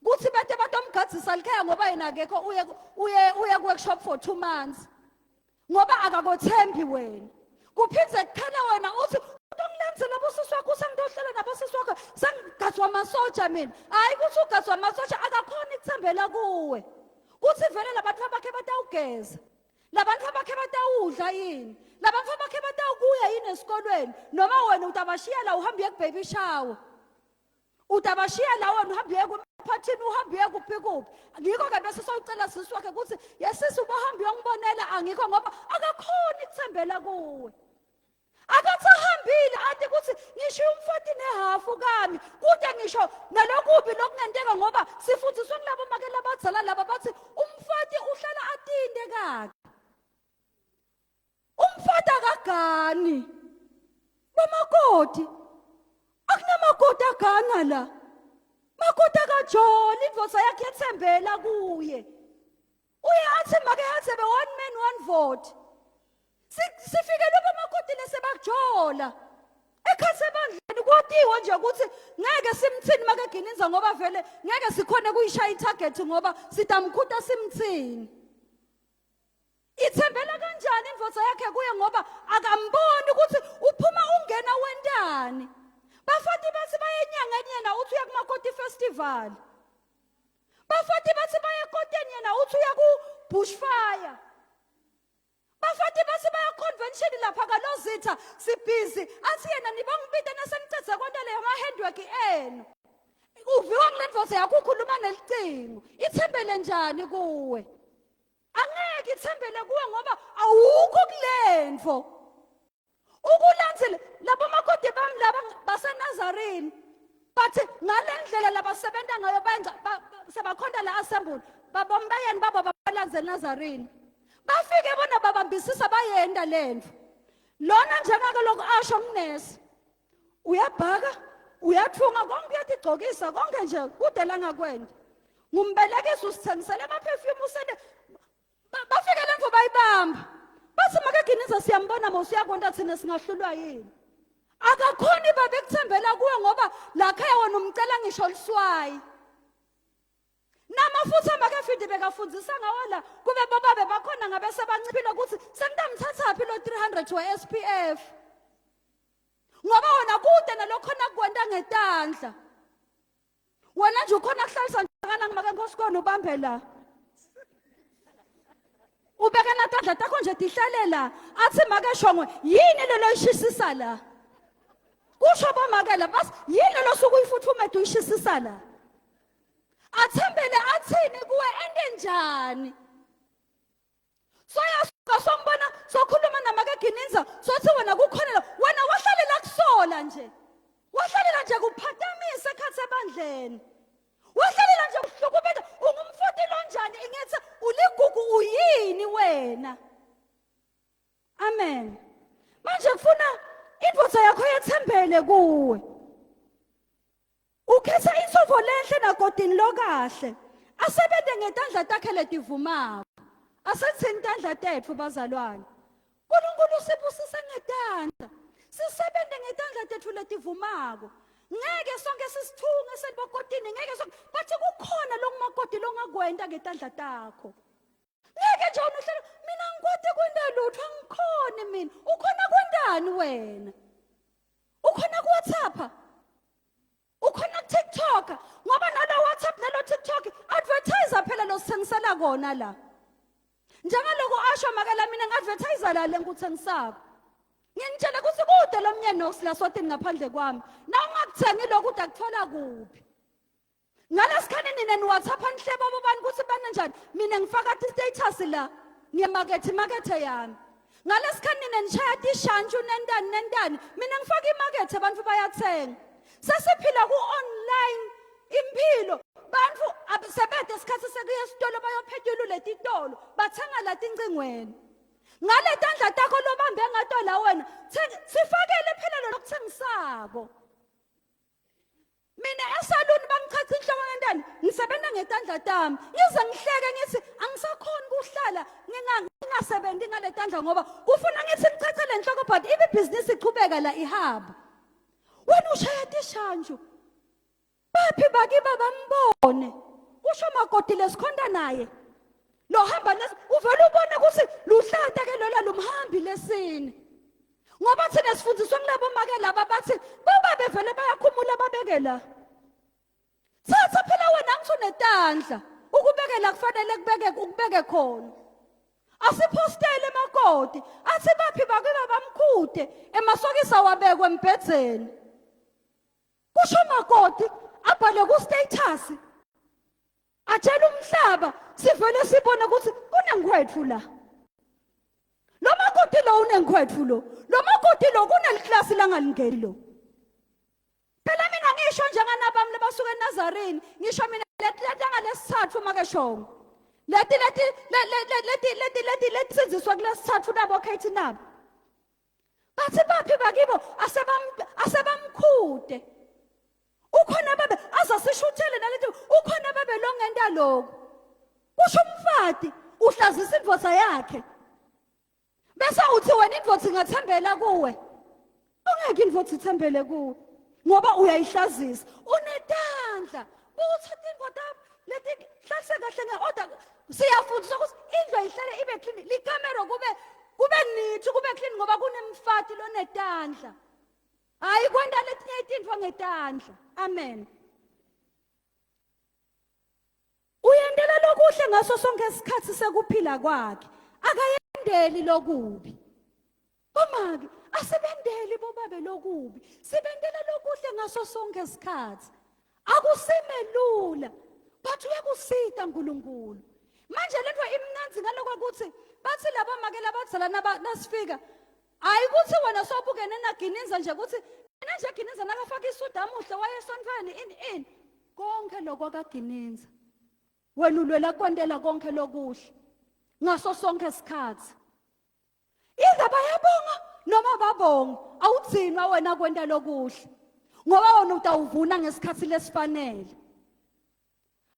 S6: kuthi bete batomgadzisa likhaya ngoba yena akekho uye uye uye ku-workshop for 2 months ngoba akakothembi wena kuphinde kukhale wena uthi utongilandzela bosisi wakho usengitohlela nabosisi wakho sengigadzwa amasoja mina hhayi ukuthi ugadzwa amasoja akakhoni kuthembela kuwe kuthi vele labantu abakhe batawugeza Labantu abakhe batawudla yini? Labantu abakhe batawukuya yini esikolweni? Noma wena utabashiya la uhambe uye ku-baby shower. Utabashiya la wena uhambe uye kumaphathini uhambe uye kuphi kuphi. Ngikho-ke bese sowucela sisi wakhe ukuthi yesisi ubohambe uyongibonela angikho ngoba akakhoni kuthembela kuwe. Akathi ahambile athi ukuthi ngishiya umfati nehafu kami kude ngisho nalokubi lokungenteka ngoba sifundiswa kulabo make labadzala laba bathi umfati uhlala atinte kakhe umfati akagani bomakoti akunamakoti agana la makoti akajoli indvodza yakhe yethembela kuye. Uye athi make athebe one man one vote. Sifikelwe bomakoti lesebakujola. Ekhathi ebandleni kwatiwa nje ukuthi ngeke simthini make Gininza ngoba vele ngeke sikhone kuyishaya itarget ngoba sitamkhuta simthini. Ithembela kanjani indvodza yakhe kuye ngoba akamboni ukuthi uphuma ungena wentani. Bafati bathi baye enyangeni yena uthi uya kumakoti festival. Bafati bathi baye ekoteni yena uthi uya ku bushfire. Bafati bathi baya convention lapha kalozitha sibhizi athi yena nibongibita nasenicedze konke leyo ma handwork enu. Uviwa kule ndvodza yakho ukhuluma nelicingo. Ithembele njani kuwe? Angeke ithembele kuwe ngoba awukho kulentfo. Ukulandzele labo makoti bami laba baseNazarene bathi ngale ndlela labasebenza ngayo benza sebakhonta la assembly babombayeni babo babalandzele eNazarene. Bafike bona babambisisa bayenda lentfo. Lona njengake lokhu asho mnesi uyabhaka uyathunga konke uyatigcokisa konke nje kude langakwenda ngumbelekisa usithengisele ama-perfume usele bafike le mfo bayibamba bathi makaginiza siyambona mos uyakonta thina singahlulwa yini akakhoni babe kuthembela kuwe ngoba lakhaya wena umcela ngisho liswayi namafutha makefindi bekafundisa ngawo la kube bobabe bakhona ngabe sebanciphile ukuthi sengitamthathaphi lo 300 we-SPF ngoba wena kude nalokhona kukwenta ngetandla wena nje ukhona kuhlalisa njengana ngimake nkosikona ubambe la ubeke natandla takho nje tihlale la athi make shongwe yini lelo ishisisa la kusho bomake la bas yini lelo suku uyifuthumede uyishisisa la athembele athini kuwe ente njani soyasuka sombona sokhuluma namakagininza sothi wena kukhona la wena wahlalela kusola nje wahlalela nje kuphatamisa ekhathi ebandleni wahlalela nje kuhlukubeta ungumfoti lonjani ingithi uligugu uyini wena amen manje kufuna indvodza yakho yethembele kuwe Ukhetha insovo lenhle nagodini lokahle. Asebente ngetandla takhe letivumako. Asethini tandla tetfu bazalwane. uNkulunkulu usibusise ngetandla. Sisebenze ngetandla tetfu letivumako. Ngeke sonke sisithunge selibokotini ngeke sonke bathi kukhona lokumakoti longakwenta ngetandla takho. Ngeke nje wena uhlelo mina ngikwati kwenta lutho angikhoni mina. Ukhona kwentani wena? Ukhona ku WhatsApp? Ukhona ku TikTok? Ngoba nalo WhatsApp nalo TikTok advertiser phela lo sithengisela kona la. Njengaloko asho makela mina ngi-advertiser la lengikuthengisako. Nginitshela ukuthi kude lo mnyeni nokusilaswatini ngaphandle kwami. Na ungakuthengi lokhu udakuthola kuphi? Ngalesikhathi nina niWhatsApp nihleba bobani ukuthi banenjani mina ngifaka status la ngiyamakethe imakethe yami ngalesikhathi nina nishaya tishantshu nentani nentani mina ngifaka imakethe abantu bayathenga sesiphila ku-online impilo bantu sebede isikhathi sekuya esitolo bayophetulula etitolo bathenga la tincingweni ngale tandla takho lobambe ngato la wena sifakele phela lokuthengisako Mina esaluni bangichacha inhloko ngentani ngisebenza ngetandla tami ngize ngihleke ngithi angisakhoni ukuhlala ngingasebenzi ngale tandla ngoba kufuna ngithi ngichache le nhloko but ibe ibhizinisi iqhubeka la ihaba wena ushaya tishanju baphi bakiba bambone usho makoti lesikhonta naye lo hamba uvele ubone ukuthi luhlata ke lola lumhambi lesini ngoba thina sifundiswa kulabo make laba bathi bobabe vele bayakhumula babeke la thatha phela wena ngithi unetandla ukubekela kufanele kubeke ukubeke khona asiphostele emakoti athi baphi bakiba bamkhude emasokisa wabekwe embhedzeni kusho makoti abhale ku status atshela umhlaba sivele sibone ukuthi kunengikhwethu la lo makoti lo unengikhwethu lo lo makoti lo kuneliklasi langalingeni lo phela mina ngisho njenganabami labasuka eNazarini ngisho mina leti langalesithathu makeshongo leti leti leti leti leti leti kulesithathu nabo Kate nabo bathi baphi bakibo asebam asebamkhude ukhona babe azasishuthele nalethi ukhona babe longenta lokho kusho umfati Uhlazisa indvodza yakhe. Bese uthi wena indvodza ingathembela kuwe. Ungeke indvodza ithembele kuwe ngoba uyayihlazisa. Unetandla. Butha tintfo leti hlalise kahle nge-order. Siyafundiswa ukuthi indlu ayihlale ibe clean, likamero kube kube neat, kube clean ngoba kunemfati lonetandla. Hayi kwenta letinye tintfo ngetandla. Amen. Uyentela lokuhle ngaso sonke isikhathi sekuphila kwakhe. Akayendeli lokubi. Bomake, asibendeli bobabe lokubi. Sibendela lokuhle ngaso sonke isikhathi. Akusimelula. But uyakusita uNkulunkulu. Manje lento imnandzi ngaloko ukuthi bathi labo make labadzala nasifika hayi ukuthi wena sobukene naGininza nje ukuthi mina nje Gininza nakafaka isudu amuhle wayesontweni ini ini konke lokho akaGininza wena ulwela kwentela konke lokuhle ngaso sonke isikhathi either bayabonga noma babonga awugcinwa wena kwenta lokuhle ngoba wena utawuvuna ngesikhathi lesifanele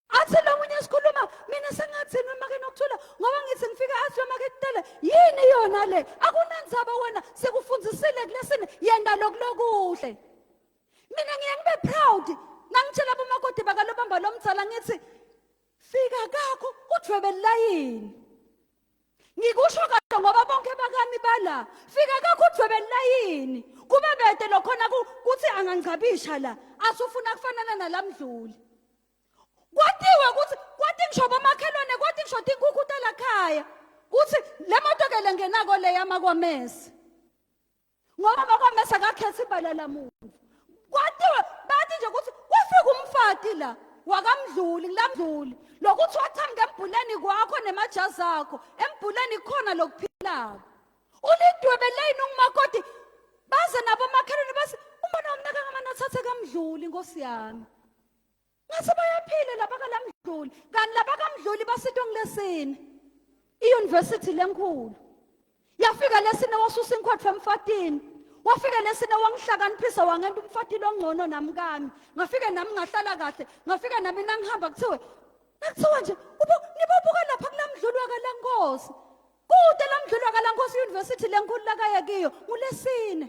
S6: athi lo munye sikhuluma mina sengathini make nokuthula ngoba ngithi ngifika athi make kutele yini yona le akunandzaba wena sikufundisile kulesini yenda lokulokuhle mina ngiye ngibe proud nangitshela bomakoti bakalobamba lomdzala ngithi fika kakho udvwebe layini Ngikusho kahle ngoba bonke bakami bala. Fika kakho udvwebe layini. Kube bede lokhona kuthi angangcabisha la. Asufuna kufanana nalamdluli. Kwatiwe ukuthi kwati ngisho bomakhelwane kwati ngisho tinkukhu talakhaya. Kuthi le moto ke lengenako le yamakwamesi. Ngoba makwamesi akakhethi ibala lamuntu. Kwatiwe bathi nje ukuthi kwafika umfati la wakamdluli ngilamdluli lokuthi wachamuka embhuleni kwakho nemajazi akho embhuleni khona lokuphilako ulidwebe leyini ungumakoti baze nabo makhelwane basi umbona wamnaka ngamane athathe kamdluli nkosi yami Ngase bayaphila laba kalamdluli kanti laba kamdluli basitwa ngilesine iuniversity lenkulu yafika lesine wasusa inkhwathu emfatini wafika lesine wangihlakaniphisa wangenta umfati longcono namkami ngafika nami ngahlala kahle ngafika nami nangihamba kuthiwe nakuthiwa nje ubo nibobuka lapha kulamdluli wakalankosi Kude lamdluli wakalankosi University lenkulu lakaye kiyo ngulesine.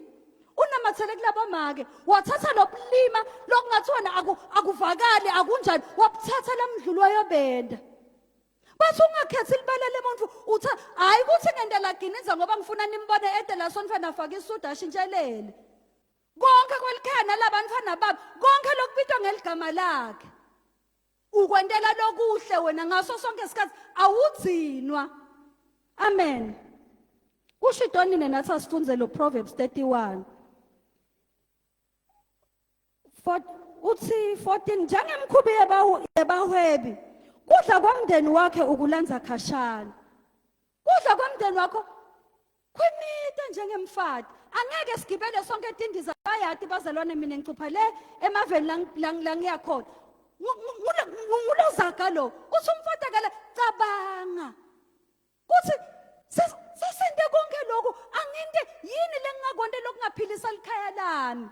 S6: Unamathele kulabo make wathatha lobulima lokungathiwa aku, akuvakali akunjani wabuthatha lamdluli wayobenda. Bathi ungakhethi libala lemuntu utha hayi ukuthi ngentela giniza ngoba ngifuna nimbone ede la sontfwana afake isudu ashintshelele. Konke kwelikhaya nalabantfwana babo konke lokubitwa ngeligama lakhe. Ukwentela lokuhle wena ngaso sonke isikhathi awugcinwa. Amen. Kusho idonine nathi asifunze lo Proverbs 31. For, uthi 14 njengemkhubi yebahwebi kudla komndeni wakhe ukulanza khashana. Kudla komndeni wakho Khwimita njengemfati. Angeke sigibele sonke tindiza bayati bazalwane mina ngicupha le emaveni langiya khona. Ngulozaga lo. Uthi umfati akala cabanga. Kuthi sesente konke lokhu anginte yini lengingakwente lokungaphilisa likhaya lami.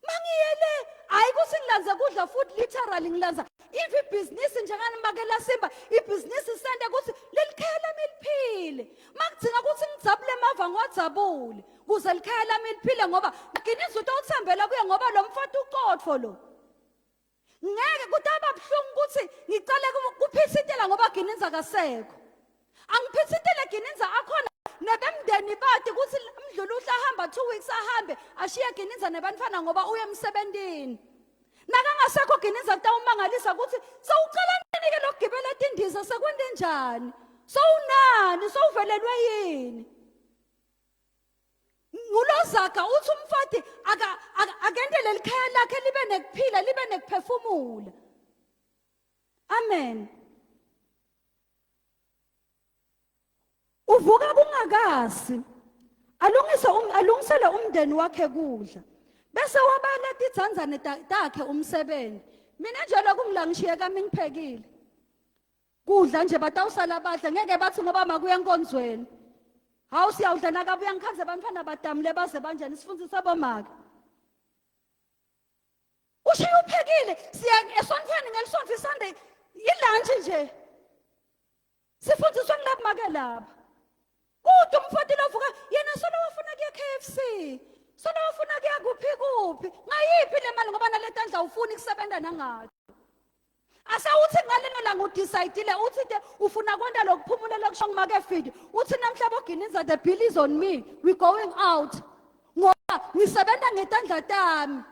S6: Mangiyele hayi ukuthi ngilanze kudla futhi literally ngilanza if ibhizinisi njengani Simba ibhizinisi sente ukuthi leli khaya lami liphile makudzinga ukuthi ngidzabule emava ngiwadzabule kuze likhaya lami liphile ngoba ngigcina izinto uthembela kuye ngoba lo mfati uqotho lo ngeke kutaba buhlungu ukuthi ngicale kuphithitela ngoba Gininza kasekho angiphithitele Gininza akhona nebemndeni bati ukuthi mdlulu uhle ahamba 2 weeks ahambe ashiye Gininza nebantwana ngoba uye emsebentini nakangasekho Gininza kutawumangalisa ukuthi sewucela nini ke lokugibela tindiza sekwente njani sowunani sowuvelelwe yini ngulozaga uthi umfati akente leli khaya lakhe libe nekuphila libe nekuphefumula amen uvuka kungakasi alungise um, alungisele umndeni wakhe kudla bese wabala tidzandzane takhe umsebenzi mina nje lokhu ngilangishiye kami ngiphekile kudla nje batawusala badla ngeke bathi ngoba makuya enkonzweni hawu siyawudla nakabuya ngikhanze abantwana badamule baze banjani sifundisa bomake ushiye uphekile siya esontweni ngelisontho isunday ilantshi nje Sifundiswa ngilapha make lapha. Kude umfati lovuka yena solo wafuna kuya KFC. Solo wafuna kuya kuphi kuphi. Ngayiphi le mali ngoba naletandla ufuni kusebenza nangathi. Asawuthi ngalelo langa udecide uthi te ufuna kwenta lokuphumula lokusho ngumake Fidi. Uthi namhla bogininza the bill is on me. We going out. Ngoba ngisebenza ngetandla tami.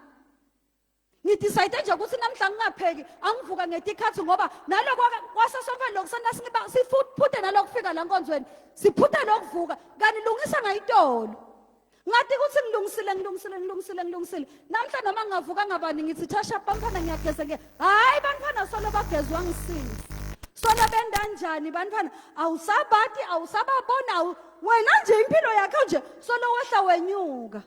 S6: Ngidecide nje ukuthi namhla ngingapheki angivuka ngetikhathi ngoba naloko kwasesontweni lokusena singiba siphuthe nalokufika la nkonzweni siphuthe lokuvuka kanti lungisa ngayitolo ngathi ukuthi ngilungisile ngilungisile ngilungisile ngilungisile namhla noma ngingavuka ngabani ngithi thasha bantfwana ngiyageza ngiya hayi bantfwana solo bagezwa ngisisi solo bendanjani bantfwana awusabati awusababona wena nje impilo yakho nje solo wehla wenyuka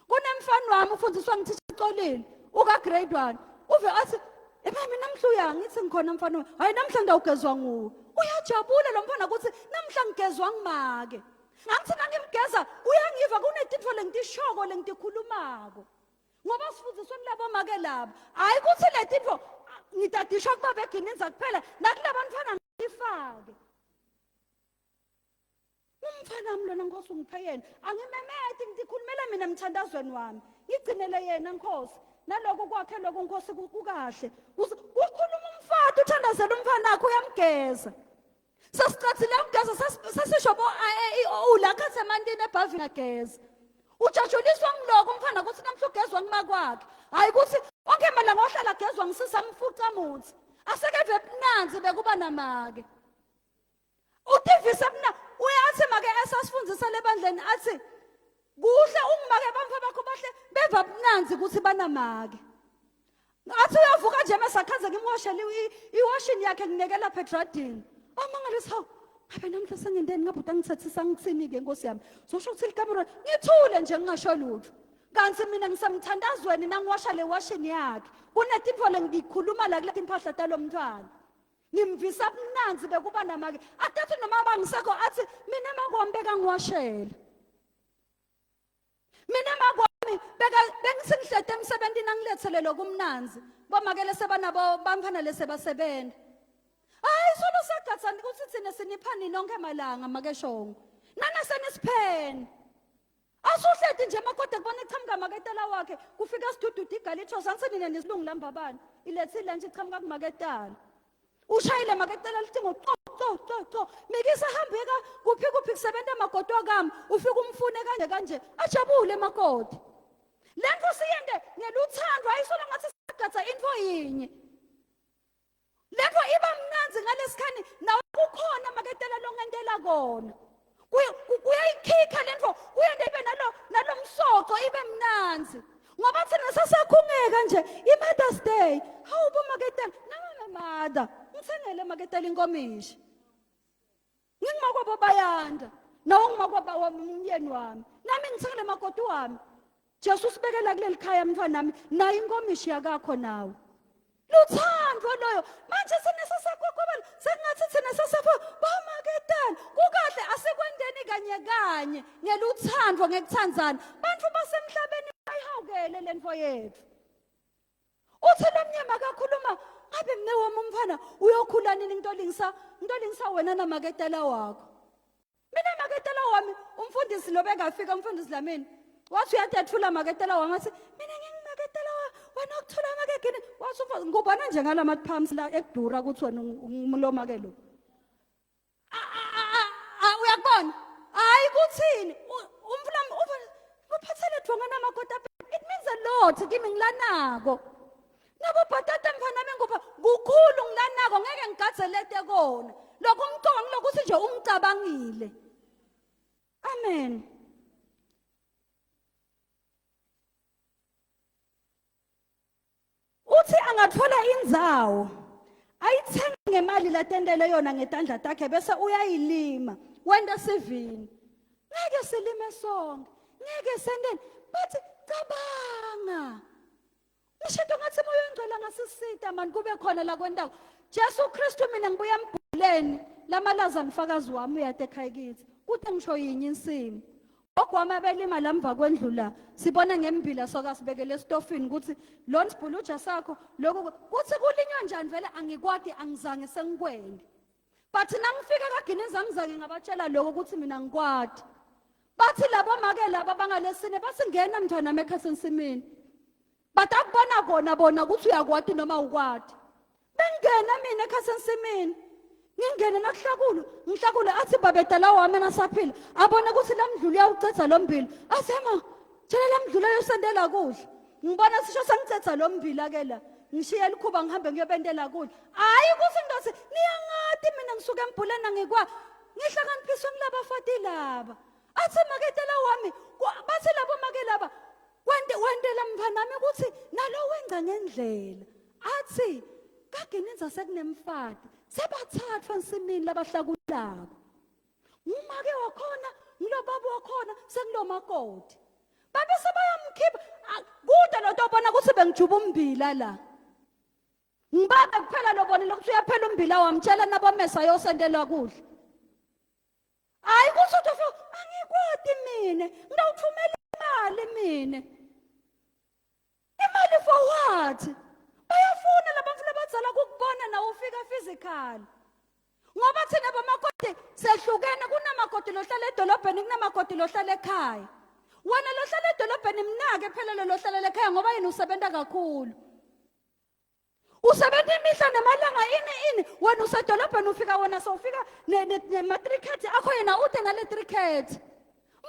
S6: Kunemfana wami ufundiswa ngithisha Xolile uka grade 1 uve athi Emami namhla uya ngithi ngikhona mfana wami hayi namhla ngawugezwa nguwe uyajabula lo mfana ukuthi namhla ngigezwa ngimake angithi nangimgeza uyangiva kunetintfo lengitishoko lengitikhulumako ngoba sifundiswe kulabo make laba hayi ukuthi letintfo ngitadisha kuba begininza kuphela nakulabantfwana ngifake Umfana wami lona Nkosi ungiphe yena. Angimemeti ngikhulumela mina emthandazweni wami. Ngigcinele yena Nkosi. Naloko kwakhe lokho Nkosi kukahle. Kukhuluma umfati uthandazela umfana wakhe uyamgeza. Sesiqathile ukugeza sesisho bo a e i o u la khathi emantini ebhavini ageza. Ujatshuliswa ngiloko umfana ukuthi namhla ugezwa kumakwakhe. Hayi ukuthi onke malanga ohlala agezwa ngisisa mfuca muthi. Asekeve ebunanzi bekuba namake. Utivisa mina uyathi make esasifundisa lebandleni athi kuhle ungimake bamfa bakho bahle beva bunanzi ukuthi banamake. Athi uyavuka nje mesakhaze ngimwashele iwashini yakhe nginekela lapha edradini. Amangalisa hawu ngabe namhla sengindeni ngabe utangithethisa ngithini ke nkosi yami. Zosho ukuthi likamero ngithule nje ngingasho lutho. Kanti mina ngisemthandazweni nangiwasha le washini yakhe. Kunetintfo lengikhuluma la kuleti impahla talomntwana. Ngimvisa bunanzi bekuba namake. Atathi noma bangisekho athi mina makwami bekangiwashela. Mina makwami beka bengisingihlete emsebenzini angilethele lokumnanzi. Bomakele sebanabo bamfana lesebasebenza. Hayi solo sagathani ukuthi thina siniphani nonke malanga makeshongo. Nana senisipheni. Asuhleti nje makode kubona ichamuka maketala wakhe kufika sidududu igalitho sansi nina nesilungu lambabani ilethile nje ichamuka kumaketala. Ushayile maketala lithi co co co co mikisa hambeka kuphi kuphi kusebenza makoti wakami ufika umfune kanje kanje ajabule makoti. Lento siyende ngeluthando ayisola ngathi sigatha into yinye. Lento iba mnandzi ngalesikhani nawe kukhona maketela longentela kona. Kuyayikhikha lento kuyende ibe nalo nalomsoco ibe mnandzi. Ngoba thina sasakhungeka nje i-Mother's Day. Hawu bomaketela nawe mother ngithengele maketela inkomishi. Ngingumakwabo bayanda. Nawe ungumakwabo wami umyeni wami. Nami ngithengele makoti wami. Jesu usibekela kuleli khaya mntwanami nayo inkomishi yakakho nawe. Luthando loyo. Manje sine sasakwakwabala sengathi thina sasapha bomaketana. Kukahle asikwendeni kanye kanye ngeluthando ngekuthandzana. Bantu basemhlabeni bayihawukele lento yethu. Uthi lomnyama akakhuluma ngabe mne wami umfana uyokhula nini ngitolingisa ngitolingisa wena namaketela wakho. Mina maketela wami umfundisi lo bekafika umfundisi Dlamini wathi uyatethula maketela wami wathi mina ngingimaketela wena ukuthula makegini wathi umfundisi ngubona nje ngalama pumps la ekudura ukuthi wena umlomake lo. Uyakubona? Hayi kuthini umfula uphathele dvonga namakota it means a lot kimi ngilanako. Nabo bhatata mfana bengupha kukhulu ngilanako ngeke ngigadzelete kona. Lokho umcoka ngilokuthi nje ungicabangile. Amen. Uthi angathola indzawo ayithenga ngemali latentele yona ngetandla takhe bese uyayilima wenta sivini. Ngeke silime sonke, ngeke senteni but cabanga. Ngisho ngathi moya oyingcwele angasisita mani kube khona la kwentako. Jesu Kristu mina ngibuya embhuleni lamalaza ngifakazi wami uyade ekhaya kithi. Kuthi ngisho yinye insimi. Gogo wami abelima la mva kwendlu la sibona ngembila soka sibekele esitofini ukuthi lona sibhuluja sakho lokhu kuthi kulinywa njani vele angikwati angizange sengikwende. But nangifika kaGininza ngizake ngabatshela lokho ukuthi mina ngikwati. Bathi labo make laba bangalesine bathi ngena mntwana ekhasi ensimini. But akubona kona bona ukuthi uyakwati noma ukwati. Bengena mina ekhasi ensimini. Ngingene nakuhlakulu, ngihlakule athi babetala wami nasaphila. Abone ukuthi lamdlulu uyawucetha lo mbila. Athi ma, tshela lamdlulu ayosendela kudla. Ngibona sisho sengicetha lo mbila ke la. Ngishiye likhuba ngihambe ngiyobendela kudla. Hayi ukuthi ngithi niyangati mina ngisuka embhuleni angikwa. Ngihlakaniphiswe ngilabafati laba. Athi maketela wami, bathi labo make laba Wente wentela mntwanami ukuthi nalo wenza ngendlela. Athi kaGininza sekunemfati sebathathwa ensimini labahlakulako. Ngumake wakhona, ngilobaba wakhona, sekulomakoti. Babe sebayamkhipha kude lotobona ukuthi bengijuba umbila la. Ngibabe kuphela lobonile ukuthi uyaphela umbila wamtshela nabomesa yosentelwa kudla. Hayi kusho ukuthi angikwati mina, ngawuthumela imali mina. Imali for what? Bayafuna labantu labadzala kukubona nawe ufika physical. Ngoba thina bomakoti sehlukene kunamakoti lohlala edolobheni kunamakoti lohlala ekhaya. Wena lohlala edolobheni mnake phela lo lohlala ekhaya ngoba yena usebenza kakhulu. Usebenza imihla namalanga ini ini wena usedolobheni ufika wena sowufika nematrikhethi akho yena ude nale trikhethi.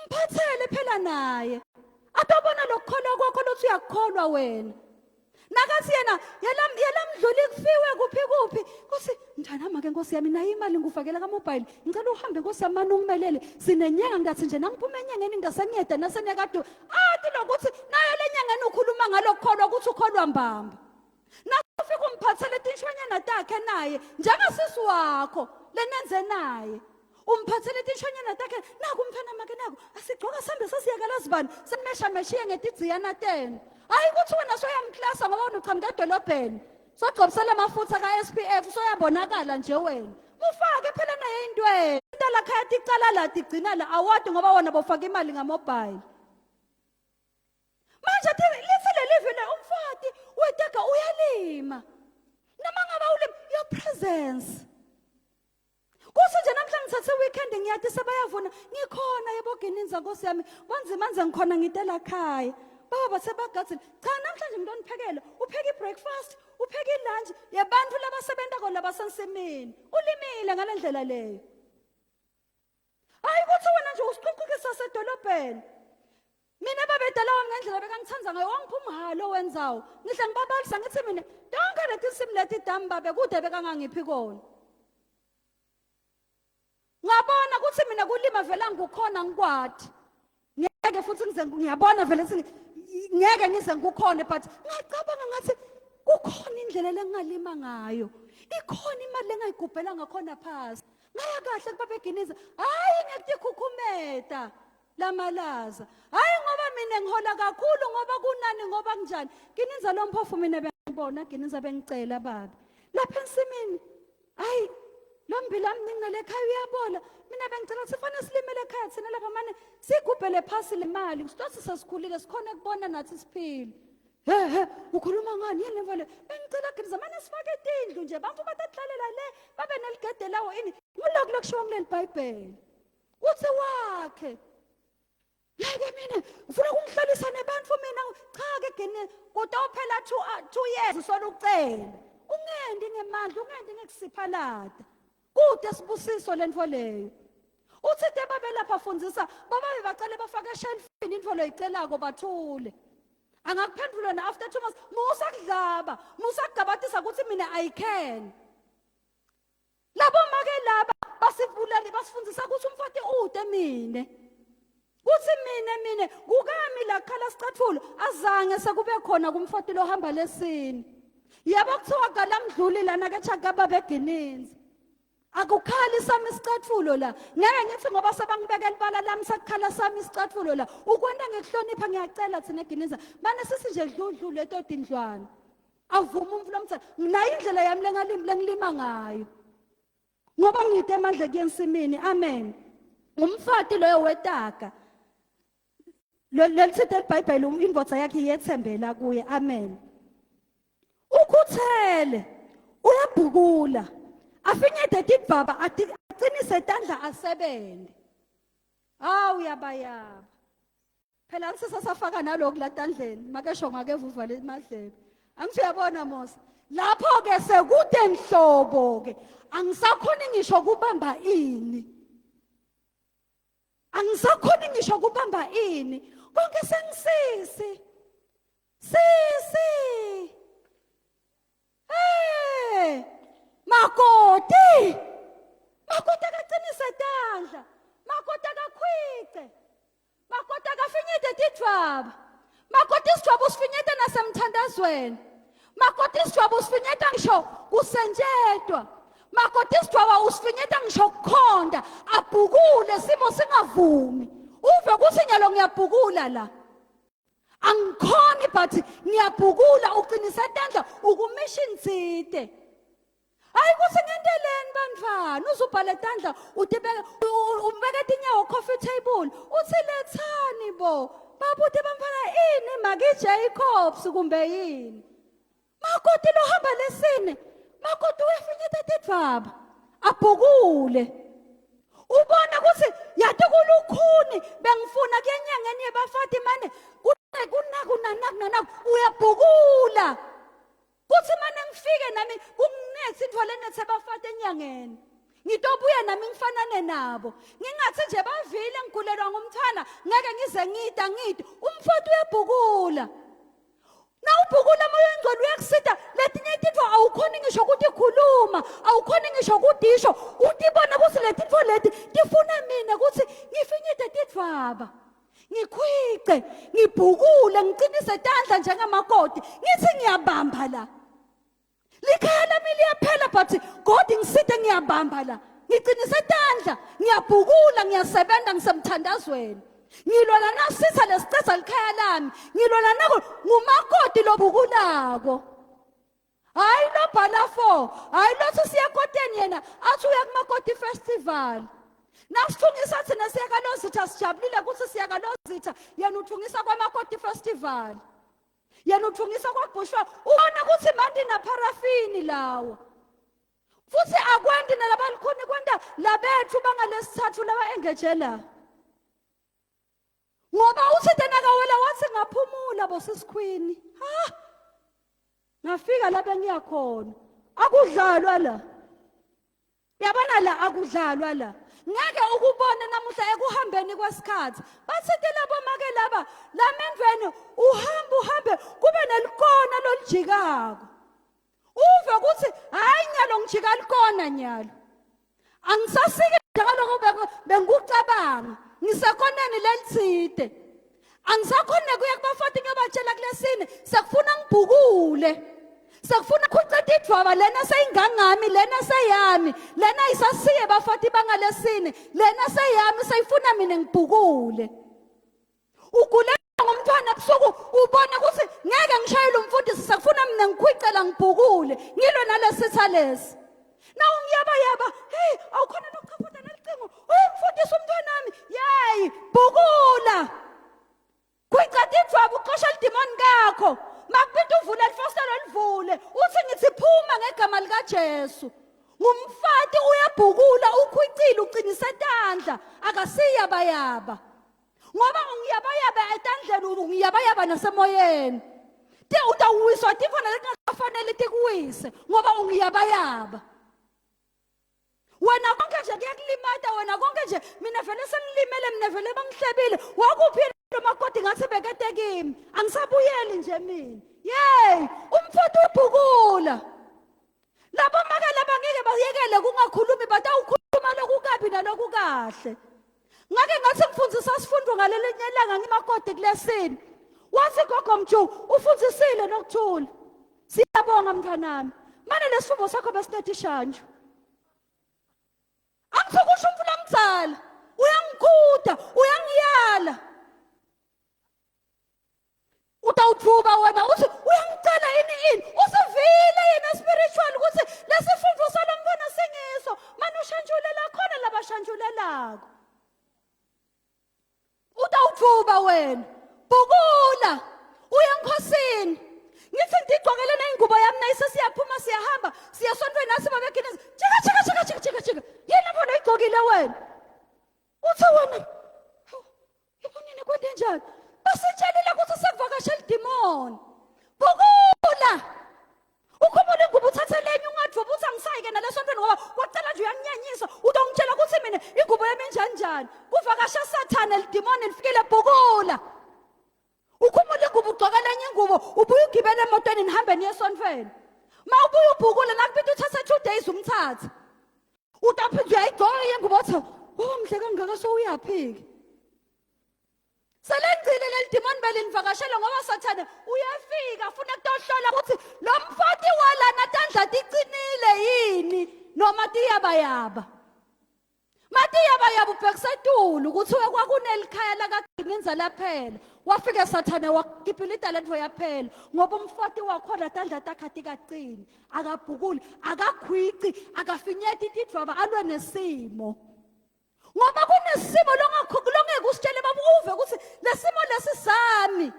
S6: Mphathele phela naye. Atobona lokukholwa kwakho lothi uyakukholwa wena. Nakathi yena yelam yelamdluli kufiwe kuphi kuphi kuthi mntwanami ke nkosi yami nayo imali ngikufakela ka mobile ngicela uhambe nkosi yami manje ungimelele sinenyanga ngathi nje nangiphuma enyangeni ngasenyeda nasenyakade athi lokuthi nayo lenyangeni ukhuluma ngalokukholwa ukuthi ukholwa mbamba Nakufika umphathele tinshonyana takhe naye njengasisi wakho lenenze naye. Umphathele tinshonyana takhe naku umfana make naku asigcoka sambe sesiyakalazi bani simesha meshiye ngetidziyana tenu. Hayi ukuthi wena soyamklasa ngoba wena uqhamuka edolobheni. Sogcobisela amafutha ka-SPF soyabonakala nje wena. Mufake phela naye intweni. Into lakhaya ticala la tigcina la awadi ngoba wona bofaka imali ngamobile. Manje lithi leli vile umfati wetega uyalima. Noma ngaba ulima your presence. Kuthi nje namhla ngithathe weekend ngiyathi sebayavuna ngikhona yebo Gininza Nkosi yami kwanzima nje ngikhona ngitela khaya. Baba basebagadzile. Cha namhlanje ngento niphekele upheka ibreakfast upheka ilunch yabantu labasebenta kona labasensimini. Ulimile ngalendlela leyo. Hayi ukuthi wena nje usiququkisa sasedolobheni. Mina babedala wami ngendlela bekangithanda ngayo wangipha umhalo wenzawo. Ngihle ngibabalisa ngithi mina tonke leti nsimbi leti dami babe kude bekangangiphi kona. Ngabona ukuthi mina kulima vele angikukhona ngikwati. Ngeke futhi ngize ngiyabona vele ngeke ngize ngikukhone but ngacabanga ngathi kukhona indlela lengingalima ngayo. Ikhona imali lengayigubhela ngakhona phasi. Ngaya kahle kubaba eGiniza. Hayi ngekutikhukhumeta. Lamalaza. Hayi ngoba mina ngihola kakhulu ngoba kunani ngoba kunjani. Gininza lo mphofu mina bengibona Gininza bengicela baba. Lapha ensimini hayi lo mbila mningi nalekhaya uyabola. Mina bengicela sifane silimele ekhaya thina lapha mane sigubhele phasi le mali. Sitothi sesikhulile sikhona kubona nathi siphile. He he ukhuluma ngani yini lemfo le? Bengicela Gininza mane sifake tindlu nje bantu batadlalela le babe neligede lawo ini. Ngulokhu lokushiwo kuleli Bhayibheli. Uthi wakhe Ngeke mina ufuna ukungihlalisa nebantu mina cha ke gene kodwa phela 2 2 years usola ucela ungendi ngemandla ungendi ngekusiphalada kude sibusiso lento leyo uthi te babe lapha fundisa bababe bacele bafake eshelfini into loyicelako bathule angakuphendula na after 2 months musa kudlaba musa kugabatisa ukuthi mina i can Labo make laba basivulele basifundisa ukuthi umfati ude mine. Kuthi mine mine kukami la khala sicathulo azange sekube khona kumfati lohamba lesini. Yebo kuthiwa galamdluli lana ke chakaba begininzi. Akukhali sami isicathulo la. Ngeke ngithi ngoba sebangibekela ibala lami sekukhala sami isicathulo la. Ukwenta ngekuhlonipha ngiyacela thina eGininza. Mane sisi nje dludlu leto tindlwana. Awuvuma umfula omthela. Nginayo indlela yami lengalimi lengilima ngayo. Ngoba ngide emandla kuyensimini. Amen. Umfati loyo wetaka. Lelithinte iBhayibheli um, indvodza yakhe iyethembela kuye. Amen. Ukhuthele. Uyabhukula. Afinyete tidvwaba acinise tandla asebente. Hawu yabayaba. Phela angisisasafaka naloku la tandleni makesho ngake vuvale emadlebe. Angithi uyabona Mose. Lapho ke sekude nhlobo ke angisakhoni ngisho kubamba ini. Angisakhoni ngisho kubamba ini. Konke sengisisi. Sisi. Hey! Makoti! Makoti akaqinise tandla. Makoti akakhwice. Makoti akafinyete tidvwaba. Makoti isidvwaba usifinyete nasemthandazweni. Makoti isidvwaba usifinyeta ngisho kusentshetwa. Makoti isidvwaba usifinyeta ngisho kukhonda abhukule simo singavumi. Uve kutsi nyalo ngiyabhukula la. Angikhoni but ngiyabhukula uqinisa tandla ukumission tsite. Hayi kuthi ngenteleni bantfwana uzubhale tandla utibeke umbeke tinyawo coffee table uthi lethani bo babuti bamfana ini maki Jacobs kumbe yini makoti lohamba lesine makoti uyafinyeta tidvwaba abhukule ubona ukuthi yathi kulukhuni bengifuna kuyenyangeni yebafati mane kunaku nanaku nanaku uyabhukula kuthi mane ngifike nami kunginethe intfo lenethe bafati enyangeni ngitobuya nami ngifanane nabo ngingathi nje bavile ngigulelwa ngumntwana ngeke ngize ngida ngide umfoti uyabhukula nawubhukula moya oyingcwele uyakusita letinye tintfo awukhoni ngisho kutikhuluma awukhoni ngisho kutisho utibona kutsi letintfo leti tifuna mina kutsi ngifinyete tidvwaba ngikhwice ngibhukule ngiqinise tandla njengamakoti ngithi ngiyabamba la likhaya lami liyaphela but God ngiside ngiyabamba la ngiqinise tandla ngiyabhukula ngiyasebenza ngisemthandazweni ngilwela nasitha lesiceza likhaya lami ngilwela nako ngumakoti lobukulako hayi lobhala 4 hayi lothi siyakoteni yena athi uya kumakoti festival nasithungisa thina siya kalozitha sijabulile ukuthi siya kalozitha yena uthungisa kwamakoti festival yena uthungisa kwabhushwa ubona ukuthi mandi napharafini lawo futhi akwenti nalabalikhoni kwenta labethu bangalesithathu laba engeje la ngoba uthi tenakawela wathi ngaphumula bosisikhwini ha ngafika la bengiya khona akudlalwa la Yabona la akudlalwa la. Ngeke ukubone namuhla ekuhambeni kwesikhathi. Bathinte labo make laba lamendvweni uhamba uhambe kube nelikona lolijikako. Uve ukuthi hayi nyalo ngijika likona nyalo. Angisasiki njengaloko bengikucabanga. Ngisekoneni lelitsite. Angisakhona kuya kubafati ngiyobatshela kulesine sekufuna ngibhukule. Sekufuna kuceda idvwaba lena seyingangami lena seyami lena isasiye bafati bangalesine lena seyami seyifuna mina ngibhukule. Ugule ngomntwana ebusuku ubona ukuthi ngeke ngishayele umfundisi sekufuna mina ngikhwicela ngibhukule ngilwe nalesitha lesi. Nawu ngiyaba yaba hey awukhona nokuchafuta nelicingo umfundisi umntwanami yeyi bhukula khwica tidvwabu uxosha lidimoni kakho makubita uvule lifositelo livule uthi ngithi phuma ngegama likaJesu ngumfati uyabhukula ukhwicile uqinise tandla akasiyabayaba ngoba ungiyabayaba etandleni ungiyabayaba nasemoyeni te utawuwiswa tifana letingafanele tikuwise ngoba ungiyabayaba wena konke nje kuyakulimata wena konke nje mina vele sengilimele mina vele bangihlebile wakuphi lo makoti ngathi bekete kimi angisabuyeli nje mina yeyi umfoti ubhukula labo make laba ngeke bayekele kungakhulumi batawukhuluma lokukabi nalokukahle ngake ngathi ngifundisa sifundo ngalelinye ilanga ngimakoti kulesini wathi gogo mju ufundisile nokuthula siyabonga mntwanami mane lesifundo sakho besiletha ishanju angithokusho umfula mdzala uyangikhuda uyangiyala utawuthuka wena uthi uyangicela ini ini usivile yena spiritual ukuthi lesifundo salomntwana singiso manje ushantshulela khona labashantsulelako utawuthuka wena bhukula uye enkhosini. Ngithi ndigcokele nayingubo yami naye sesiyaphuma siyahamba siyasontweni nasi babe Guinness. Jika jika jika jika jika jika. Yini lapho loyigcokile wena? Uthi wena hawu ibonini kwente njani? Basitshelile ukuthi sekuvakashe lidimoni. Bukula. Ukhumule ingubo uthathe lenye ungadvuba uthi angisayi ke nalesontweni ngoba kwacela nje uyanginyanyisa utongitshela ukuthi mina ingubo yami injani njani. Kuvakashe sathane lidimoni lifikile bhukula. Ukhumule ingubo ugcoka lenye ingubo ubuye ugibele emotweni nihambe niye esontweni. Ma ubuye ubhukule nakubita uthathe 2 days umthathe. Utaphinda uyayigcoka ingubo uthi oh mhle kangaka so uyaphiki. Selengcile leli demon belinivakashela ngoba sathane uyafika afuna kutohlola ukuthi lo mfati walana tandla ticinile yini noma tiyabayaba. Matiya bayaba ubhekisetulu kuthiwe kwakunelikhaya lakaGininza laphela wafike sathane wakipilita lento yaphela ngoba umfati wakhona tandla takhe atikaqini akabhukuli akakhwici akafinyeti tidvwaba alwe nesimo ngoba kunesimo longeke usitshele baba uve ukuthi lesimo lesi sami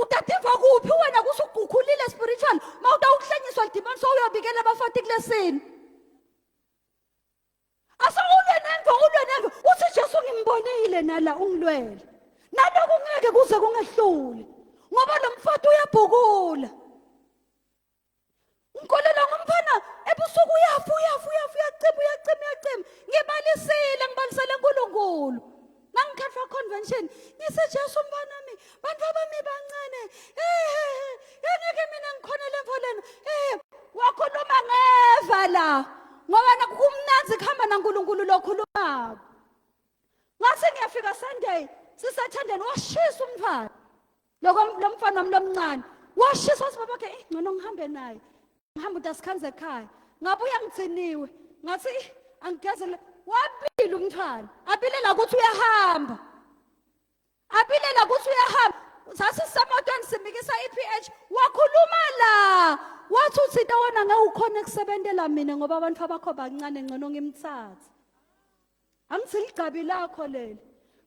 S6: Utativa kuphi wena kuthi ukhulile spiritual uma utawukuhlanyiswa lidimoni sowuyobikela abafati kulesini. Ase ulwe nemvo ulwe nemvo uthi Jesu ngimbonile nala ungilwele. Naloku ngeke kuze kungehlule ngoba lo mfati uyabhukula. Ngikolelwa ngumfana ebusuku uyafa uyafa uyafa uyacima uyacima uyacima. Ngibalisile ngibalisele uNkulunkulu. Nangikhathwa convention ngise Jesu umfana wami bantu abami bancane eh ngeke mina ngikhona lemfo lena eh wakhuluma ngeva la ngoba nakumnandzi kuhamba naNkulunkulu lokhulumako. Ngase ngiyafika Sunday sisethandeni washisa umntwana. Lokho lo mfana wami lomncane washisa wathi baba ke eh ngcono ngihambe naye. Ngihamba utasikhanze ekhaya. Ngabuya ngigciniwe. Ngathi eh angigezele wabila umntwana. Abilela ukuthi uyahamba. Abilela ukuthi uyahamba. Sasisemotweni simikisa i-PH wakhuluma la wathi uthinta wena ngeke ukhone kusebentela mina ngoba abantu abakho bancane ngcono ngimthathe. Angithi ligcabi lakho leli.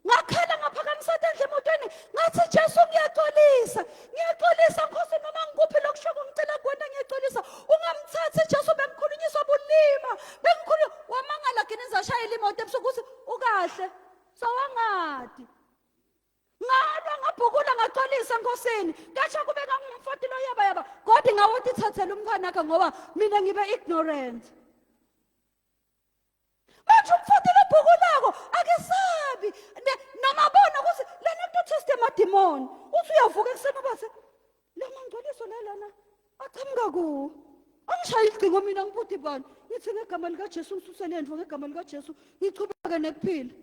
S6: Ngakhala ngaphakamisa tandla emotweni ngathi Jesu ngiyaxolisa. Ngiyaxolisa Nkosi noma ngikuphi lokushoko ngicela kuwena ngiyaxolisa. Ungamthathi Jesu bengikhulunyiswa bulima. Bengikhulu wamangala giniza shayela imoto ebusuku ukuthi ukahle. Sowangadi. Ngalwa ngabhukula ngaxolisa enkosini. Kasho kube ngangumfoti lo yaba yaba. Kodwa ngawothi thathela umntwana wakhe ngoba mina ngibe ignorant. Manje umfati lobhukulako akesabi noma abona ukuthi lena kutothesta emadimoni uthi uyavuka ekuseni ubathe la mangcoliso la lana aqhamuka ku angishaye icingo mina ngibuthi bani ngithi ngegama likaJesu ngisuse lento ngegama likaJesu ngichubeke nekuphila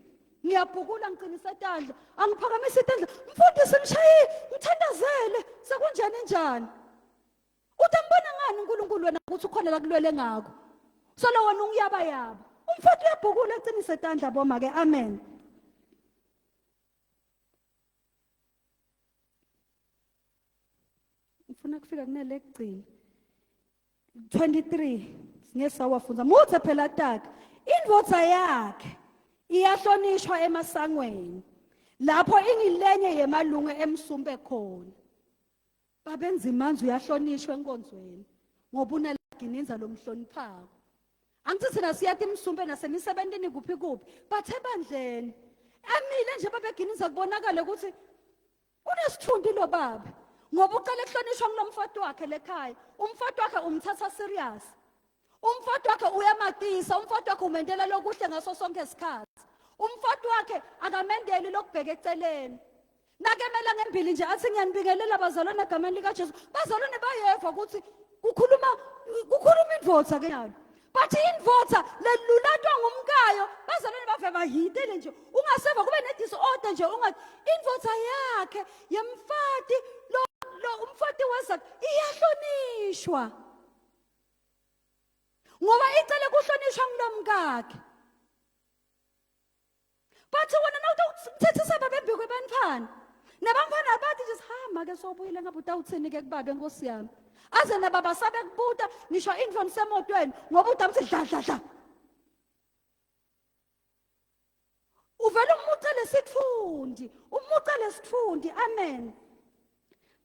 S6: ngiyabhukula ngiqinisa itandla angiphakamisa itandla mfundisi ngishaye ngithandazele sekunjani njani Uthi ambona ngani uNkulunkulu wena ukuthi ukhona la kulwele ngakho. Solo wena ungiyaba yaba. Umfowethu uyabhukula eqinise tandla boma ke amen. Ngifuna kufika kunele kugcina. 23 singeke sawafunza muthe phela taka indvodza yakhe iyahlonishwa emasangweni lapho ingilenye yemalungu emsumbe khona Babenzimanzi uyahlonishwa enkonzweni ngoba unelagininza lomhloniphako. Angithi thina siyati imsumbe nasemisebentini kuphi kuphi but ebandleni emile nje babegininza kubonakale ukuthi unesithunti lo baba ngoba ucela kuhlonishwa kulomfati wakhe lekhaya umfati wakhe umthatha serious Umfati wakhe uyamatisa, umfati wakhe umendela lokuhle ngaso sonke isikhathi. Umfati wakhe akamendeli lokubheka eceleni. Nakemela ngembili nje athi ngiyanibingelela bazalwane egameni likaJesu. Bazalwane bayeva ukuthi kukhuluma kukhuluma indvodza ke yalo. But indvodza lelulatwa ngumkayo bazalwane bave bahitele nje. Ungaseva kube ne-disorder nje ungathi indvodza yakhe yemfati lo lo umfati weza iyahlonishwa. ngoba icele kuhlonishwa ngulomkakhe bathi wena nawuthethisa babembikwe bantfwana nabantfwana bathi nje sihamba ke sobuyile ngabe utawuthini ke kubabe nkosi yami aze nababa sabe kubuta ngisho indlu nisemotweni ngoba utamthi dla dla dla. Uvele umuce lesitfundi, umuce lesitfundi. Amen.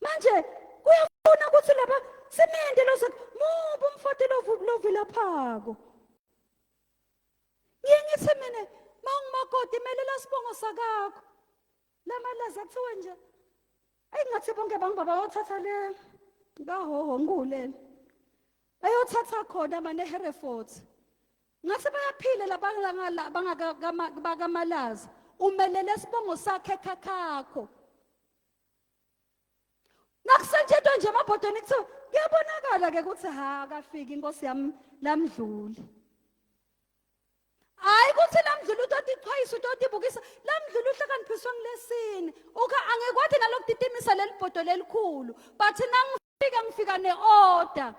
S6: Manje kuyafuna ukuthi laba simende lo mubi umfati lovilaphako. Ngiye ngithi mina mawungumakoti melela sibongo sakakho. Lamalaza kuthiwa nje ayi ngathi bonke bangibaba bayothatha le kahoho ngulele. Bayothatha khona mane Hereford. Ngathi bayaphila labangala bangakamalaza. Umelele sibongo sakhe khakhakho. Nakusetshentwa nje emabhodweni kuthiwa kuyabonakala ke ukuthi ha akafiki inkosi yami lamdluli. Hayi ukuthi lamdluli utotichwayisa utotibukisa lamdluli uhlakaniphiswe ngilesini. Uka angikwati nalokutitimisa leli bhodo lelikhulu but nangifika ngifika ne-order.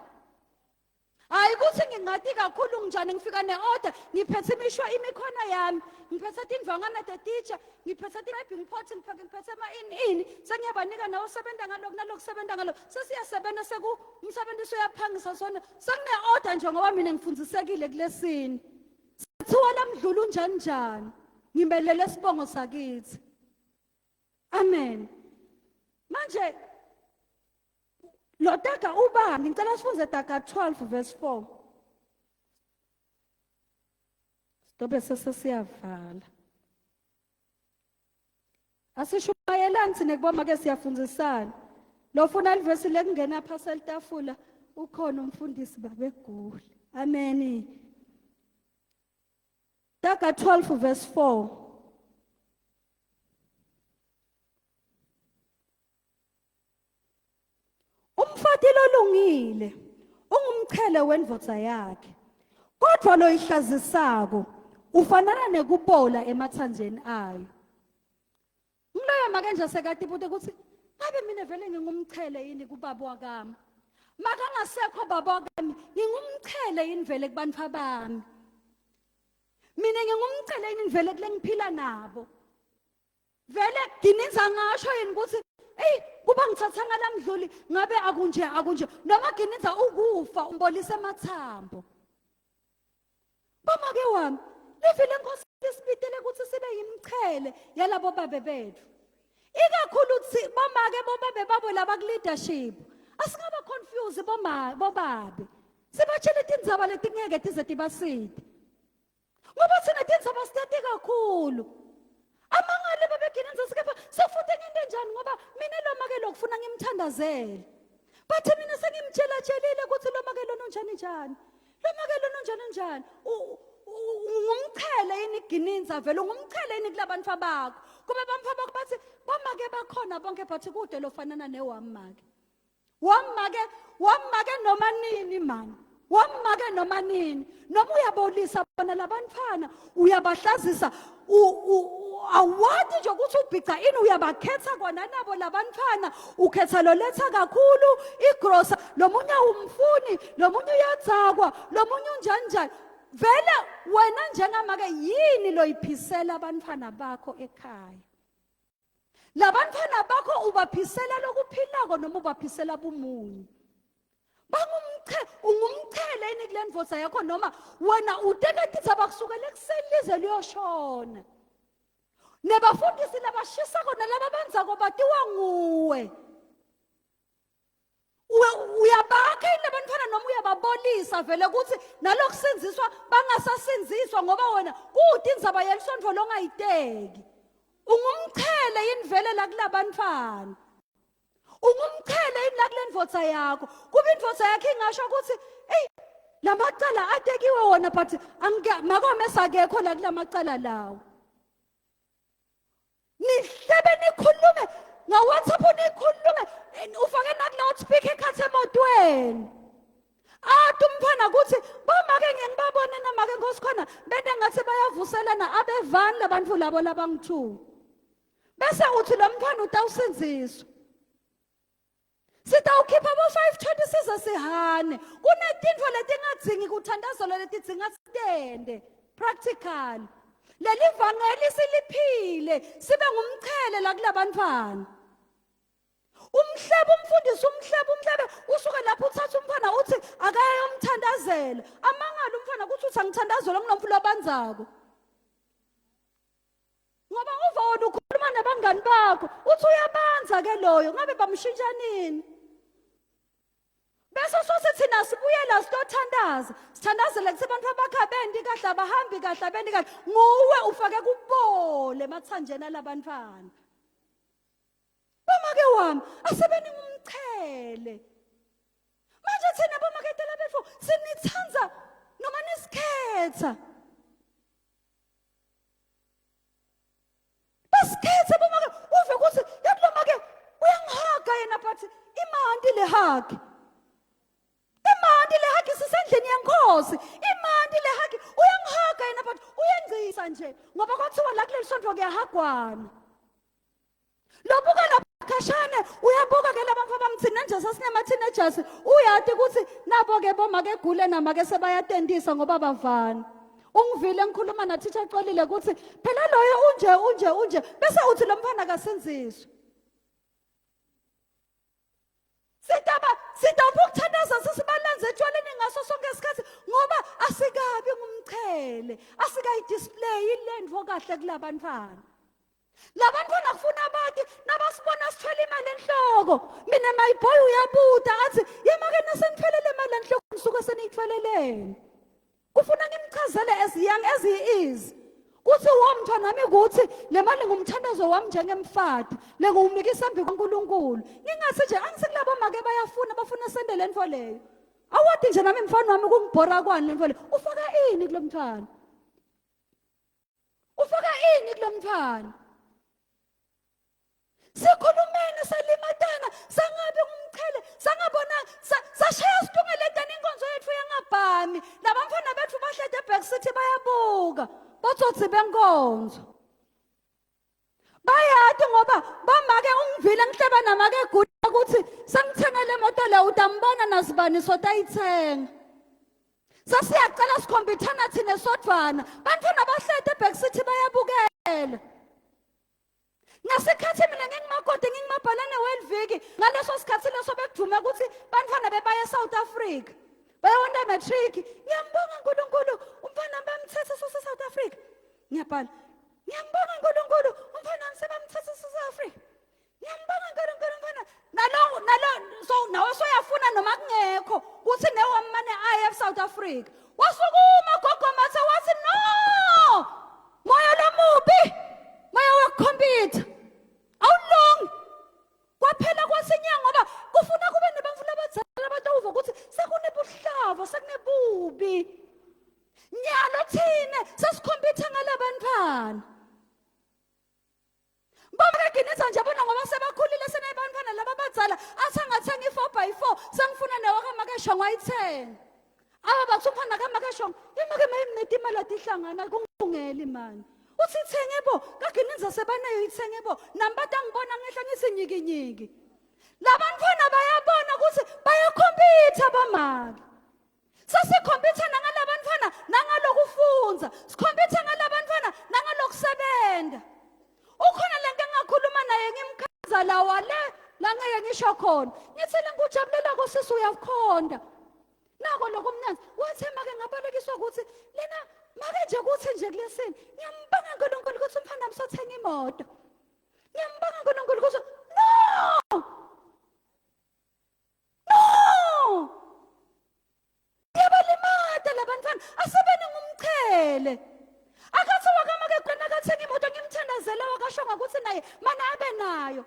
S6: Hayi ukuthi ngingati kakhulu nginjani ngifika ne-order ngiphethe imishwa imikhona yami ngiphethe tindvangana tetitsha ngiphethe ti-wiping pot ngiphethe ama-ini ini sengiyabanika nawo sebenza ngalokhu nalokhu sebenza ngalokhu sesiyasebenza seku umsebenzi usuyaphangisa sona sekune-order nje ngoba mina ngifundisekile kulesini kuthiwa lamdlula unjani njani ngimelele isibongo sakithi amen manje Lo taga ubani? Ngicela sifunde taga 12 verse 4. Sidobe sesesiyavala. Asishumayelani thina kuboma ke siyafundisana. Lofuna livesi lekungena phasi elitafula ukhona umfundisi babegula. Amen. Taga 12 verse 4. Umfati lolungile ungumchele wendvodza yakhe, kodvwa loyihlazisako ufanana nekubola emathanjeni ayo. Ngiloyo make nje sekatibuta ukuthi ngabe mina vele ngingumchele yini kubaba wakami? Makangasekho baba wakami, ngingumchele yini vele kubantfu bami? Mina ngingumchele yini vele kule ngiphila nabo? Vele Gininza ngasho yini ukuthi eyi kuba ngithatha ngalamdluli ngabe akunje akunje noma Gininza ukufa umbolisa amathambo. Bamake wami livi lenkosi lisibitele ukuthi sibe yimchele yalabo babe bethu. Ikakhulu thi bomake bobabe babo laba ku leadership. Asingaba confuse boma bobabe. Sibatshele tindzaba letingeke tize tibasite. Ngoba thina tindzaba sitati kakhulu. Amangale babegina nje kepha sefuthe ngento enjani ngoba mina lo make lo kufuna ngimthandazele. Bathi mina sengimtshela tshelile ukuthi lo make lona unjani njani. Lo make lona unjani njani. Ungumchele yini gininza vele ungumchele yini kulabantu bakho. Kube abantu bakho bathi bomake bakhona bonke but kude lofanana newami make. Wamake wamake noma nini mani wamake noma nini noma uyabolisa bona labantwana uyabahlazisa awati nje ukuthi ubhica ini uyabakhetha kona nabo labantwana ukhetha loletha kakhulu igrosa lomunye awumfuni lomunye uyadzakwa lomunye unjani njani vele wena njengamake yini loyiphisela abantwana bakho ekhaya Labantwana bakho ubaphisela lokuphilako noma ubaphisela bumunyu. Bangumche ungumchele yini kule ndvodza yakho noma wena uteka titsaba kusukela ekuseni lize liyoshona. Nebafundisi labashisako nalaba benzako batiwa nguwe. Uyabakha yini labantwana noma uyababolisa vele ukuthi nalokusindziswa bangasasindziswa ngoba wena kude indzaba yelisontfo longayiteki. Ungumchele yini vele la kulabantwana? Ungumchele yini la kule ndvodza yakho? Kuba indvodza yakho ingasho ukuthi eyi lamacala atekiwe wona but makome sakekho la kulamacala lawo. Nihlebe nikhulume nga-WhatsApp nikhulume ufake naku-loudspeaker ekhathi emotweni. Ati umntwana ukuthi bomake ngiye ngibabone namake nkosi khona bente ngathi bayavuselana abevani labantu labo labangithu. Bese uthi lo mntwana utawusindziswa. Sitawukhipha bo-520 size sihane. Kunetintfo letingadzingi kuthandazelwa letidzinga sitende practical. Leli vangeli siliphile sibe ngumchele la kulabantwana. Umhlebe umfundisi umhlebe umhlebe usuke lapho uthatha umfana uthi akayomthandazela. Amangala umfana kuthi uthi angithandazela kunomfula obanzako. ifoni ukhuluma nabangani bakho uthi uyabanza ke loyo ngabe bamshintsha nini bese sothi thina sibuyela sitothandaza sithandazele kuthi abantu abakha bendi kahle abahambi kahle abendi kahle nguwe ufake kubole emathanjeni alabantwana bomake wami asebeni ngumchele manje thina bomaketela bethu sinithanda noma nisikhetha basikhethe bomake uve ukuthi yathi lo make uyangihaga yena but imandi le hug imandi le hug sisendlini yenkosi imandi le hug uyangihaga yena but uyengcisa nje ngoba kwathiwa la kuleli sonto kuyahagwana Lobuka lapha khashane uyabuka ke laba mfo bamthina nje sasinema teenagers uyati ukuthi nabo ke bomake egule namake sebayatendisa ngoba bavana ungivile ngikhuluma na teacher Xolile ukuthi phela loyo unje unje unje bese uthi lo mfana kasinziswe Sitaba sitopha ukuthandaza sisibalenze etshwaleni ngaso sonke isikhathi ngoba asikabi ngumchele asikayi-display lento kahle kulabantwana labantwana kufuna abati nabasibona sithwele imali enhloko mina my boy uyabuta athi yemake nasenithwele le mali enhloko nisuke seniyithweleleni kufuna ngimchazele as young as he is kuthi wo mntwana wami kuthi le mali ngumthandazo wami njengemfati lengiwumikisa embi kwaNkulunkulu ngingathi nje angisekulabo make bayafuna bafuna sende le nto leyo awadi nje nami mfana wami kungibhora kwani le nto leyo ufaka ini kulo mntwana ufaka ini kulo mntwana sikhulumeni salimatana sangabe ngumchele sangabona sashaya situngeletana inkonzo yethu yangabhami labamfana bethu bahlede eback city bayabuka botsotsi benkonzo bayati ngoba bomake ungivile ngihleba namake egula ukuthi sengithengele imoto le utambona nasibani sotayithenga Sasiyacela sikhombithana thina sodvwana. Bantwana bahlete eback city bayabukela. Ngasikhathi mina ngingumakoti ngingumabhalane weliviki ngaleso sikhathi leso bekudume ukuthi bantwana bebaye eSouth Africa. Bayawonda matric. Ngiyambonga uNkulunkulu umfana bamthethe sose South Africa. Ngiyabhala. Ngiyambonga uNkulunkulu umfana wami sebamthethe South Africa. Ngiyambonga uNkulunkulu mfana. Nalo nalo so nawe soyafuna noma kungekho kuthi newamane aye eSouth Africa. Wasukuma gogo mathe wathi no! Moya lomubi. Moya wekhompyutha. Awulungi. Kwaphela kwasinyanga ngoba kufuna kube nebantu labadzala abatawuva ukuthi sekunebuhlava sekunebubi. Nyalo thina sesikhompyutha ngalabantwana. Bamreginisa nje bona ngoba sebakhulile senayibantwana laba abadzala athi angathenga i-4 by 4 sengifuna newakamakeshongo ayithenga aba bathi umfana kamakeshongo imake mayimnete imali atihlangana kungilungeli mani uthi ithenge bo kagininza sebanayo ithenge bo nami batangibona ngehla ngithi nyikinyiki labantwana bayabona ukuthi bayakhompyutha bomake Sesikhompyutha nangalabantwana nangalokufundza, sikhompyutha ngalabantwana nangalokusebenta. Ukhona lento engakhuluma naye ngimkhaza lawa le la ngeke ngisho khona. Ngithi lengujabulela kosisi uyakhonda. Nako lokho mnanzi wathi make ngabalekiswa ukuthi lena make nje kuthi nje kulesini ngiyambonga uNkulunkulu ukuthi umfana wami sothenga imoto. Ngiyambonga uNkulunkulu ukuthi no No! Yabalimata labantwana asebene ngumchele. Akathi wakamake khona akathenga imoto ngimthandazela wakasho ngakuthi naye mana abe nayo.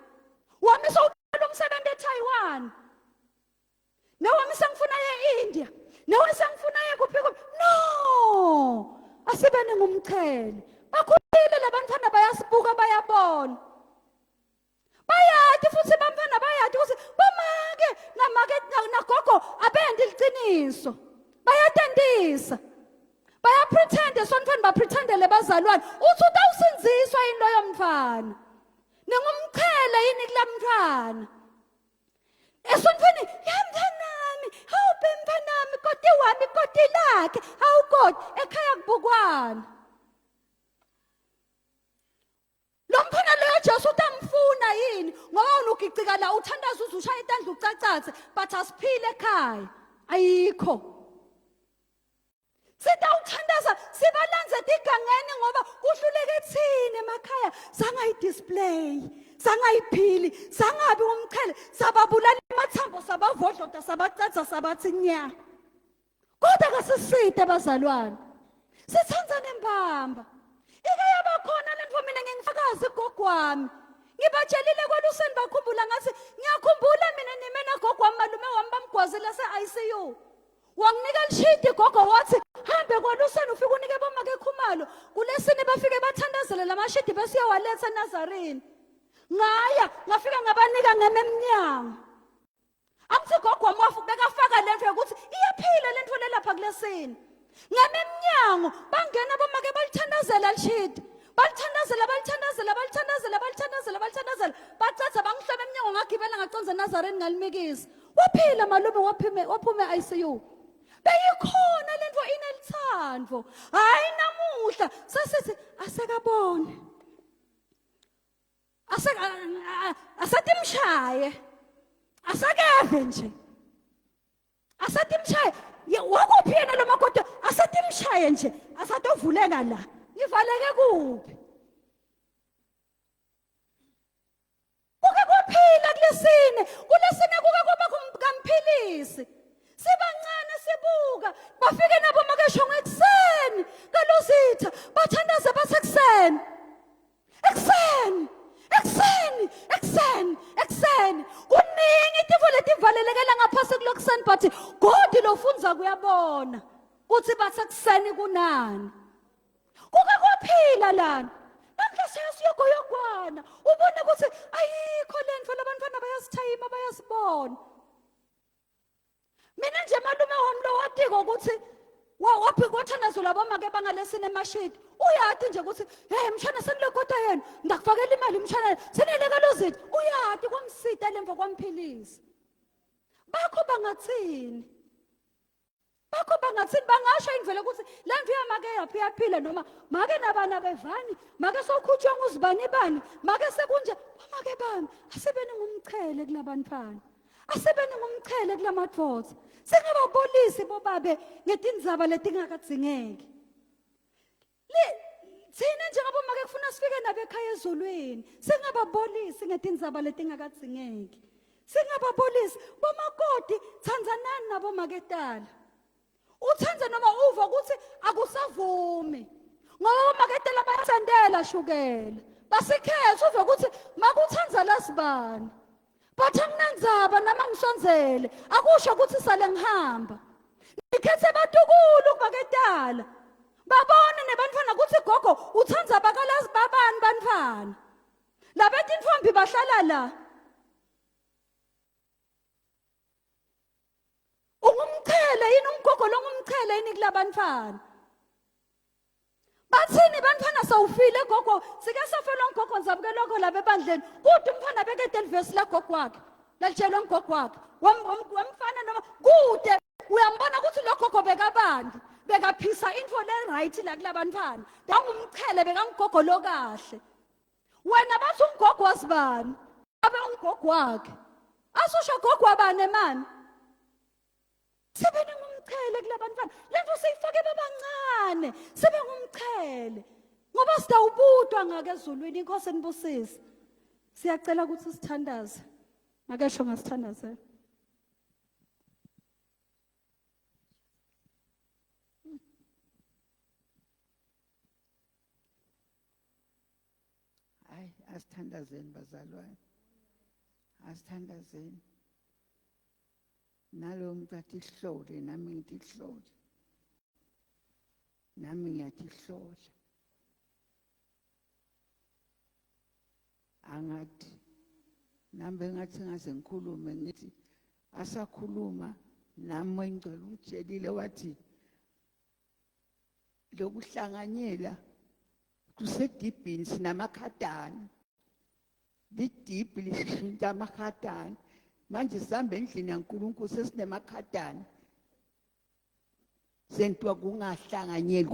S6: Wamisa uqala umsebenzi eTaiwan. Newamisa ngifuna ye India. Newamisa ngifuna ye kuphi kuphi. No! Asebene ngumchele. Bakhulile labantwana bayasibuka bayabona. Bayati futhi bantwana bayati ukuthi bomake namake nagogo abendi liqiniso. Bayatendisa. Bayapretend esontweni bapretendele bazalwane. Uthi utawusinziswa yini loyo mntwana? Ningumchele yini kulamntwana? Esontweni yamntanami, hawu bemntanami, koti wami, koti lakhe, hawu koti, ekhaya kubukwana. Lo mfana loyo Jesu utamfuna yini ngoba wena ugicika la uthandaza uze ushaye itandla ucacathe but asiphile ekhaya ayikho sitawuthandaza sibalanze tigangeni ngoba kuhluleke thina emakhaya sangayidisplay sangayiphili sangabi umqhele sababulala amathambo sabavodlota sabacatha sabathi nya kodwa kasiside bazalwane sithanda nembamba ike yabakhona lento mina ngingifakazi gogo wami ngibatshelile kwaluseni bakhumbula ngathi ngiyakhumbula mina nime nagogo wami malume wami bamgwazile se-ICU wanginika lishidi gogo wathi hambe kwaluseni ufike unike bomake khumalo kulesini bafike bathandazele lamashidi bese uyawaletha eNazarini ngaya ngafika ngabanika ngeme emnyango Akuthi gogo wami wafu bekafaka lento yokuthi iyaphila lento lelapha kulesini. Ngame emnyango bangena bomake balithandazela lishidi. Balithandazela balithandazela balithandazela balithandazela balithandazela bacatha bangihloma emnyango ngagibela ngaconza eNazareni ngalimikisa. Waphila malume waphume waphume ICU. Beyikhona lento inelithando. Hayi namuhla sesithi asekabone. Asatimshaye asakeve nje asatimshaye wakuphi yena lo makoti asatimshaye nje asatovuleka la ngivaleke kuphi kuke kwaphila kulesine kulesine kuke kwaba kamphilisi sibancane sibuka bafike nabo makeshongo ekuseni kalozitha bathandaze basekuseni ekuseni ekuseni ekuseni ekuseni kuningi itifo letivalelekela ngaphasi kulokuseni but God lofunza kuyabona kuthi basekuseni kunani kuke kwaphila lana namhla siyayogoyogwana ubone ukuthi ayikho lento labantwana bayasithayima bayasibona mina nje malume wami lo watiko ukuthi waphi kwathandazo labomake bangalesine emashidi uyati nje ukuthi hey mshana senilekota yena ngakufakela imali mshana seneleka lozithi uyati kwamsita lemva kwamphilisa bakho bangathini bakho bangathini bangasho indlela ukuthi le ndlu yamake yaphi yaphila noma make nabana bevani make sowukhutshwa nguzibani bani make sekunje make bami asebeni ngumchele kulabantwana asebeni ngumchele kulamadoda singababolisi bobabe ngetindzaba letingakadzingeki thina njengabomake kufuna sifike nabo ekhaya ezulwini singababolisi ngetindzaba letingakadzingeki singababolisi bomakoti thandzanani nabomaketala uthanda noma uva ukuthi akusavumi ngoba bomaketela bayasendela shukela basikhethe uve ukuthi makuthanda lasibani but anginandzaba nama ngisondzele akusho ukuthi sale ngihamba ngikhethe batukulu kubaketala babone nebantfwana ukuthi gogo uthanda bakalazi babani bantfwana labetintfombi bahlala la Ungumchele yini umgogo lo ngumchele yini kulabantfwana? Bathini bantfwana sawufile gogo sike safelwa ngigogo ngizabuke lokho lapha ebandleni kude umfana bekede livesi lagogo wakhe lalitshelwa ngigogo wakhe wamfana noma kude uyambona ukuthi lo gogo bekabandi bekaphisa into le-right la kulabantfwana bekangumchele bekangugogo lokahle wena bathi umgogo wasibani abe umgogo wakhe asusho gogo wabani mani sibe ngumchele kulabantwana lento siyifake babancane sibe ngumchele ngoba sidawubutwa ngake ezulwini inkosi enibusise siyacela ukuthi sithandaze makesho ngasithandazela
S7: Hayi asithandazeni bazalwane. Asithandazeni. Nalo muntu athi hlole nami ngithi hlole. Nami ngiyathi hlola. Angathi nami bengathi ngaze ngikhulume ngithi asakhuluma nami engcwele ungitshelile wathi lokuhlanganyela kusedibhini sinamakhadani lidibhi lishintsha amakhadani manje sihambe endlini yaNkulunkulu sesinemakhatani sentiwa kungahlanganyeli.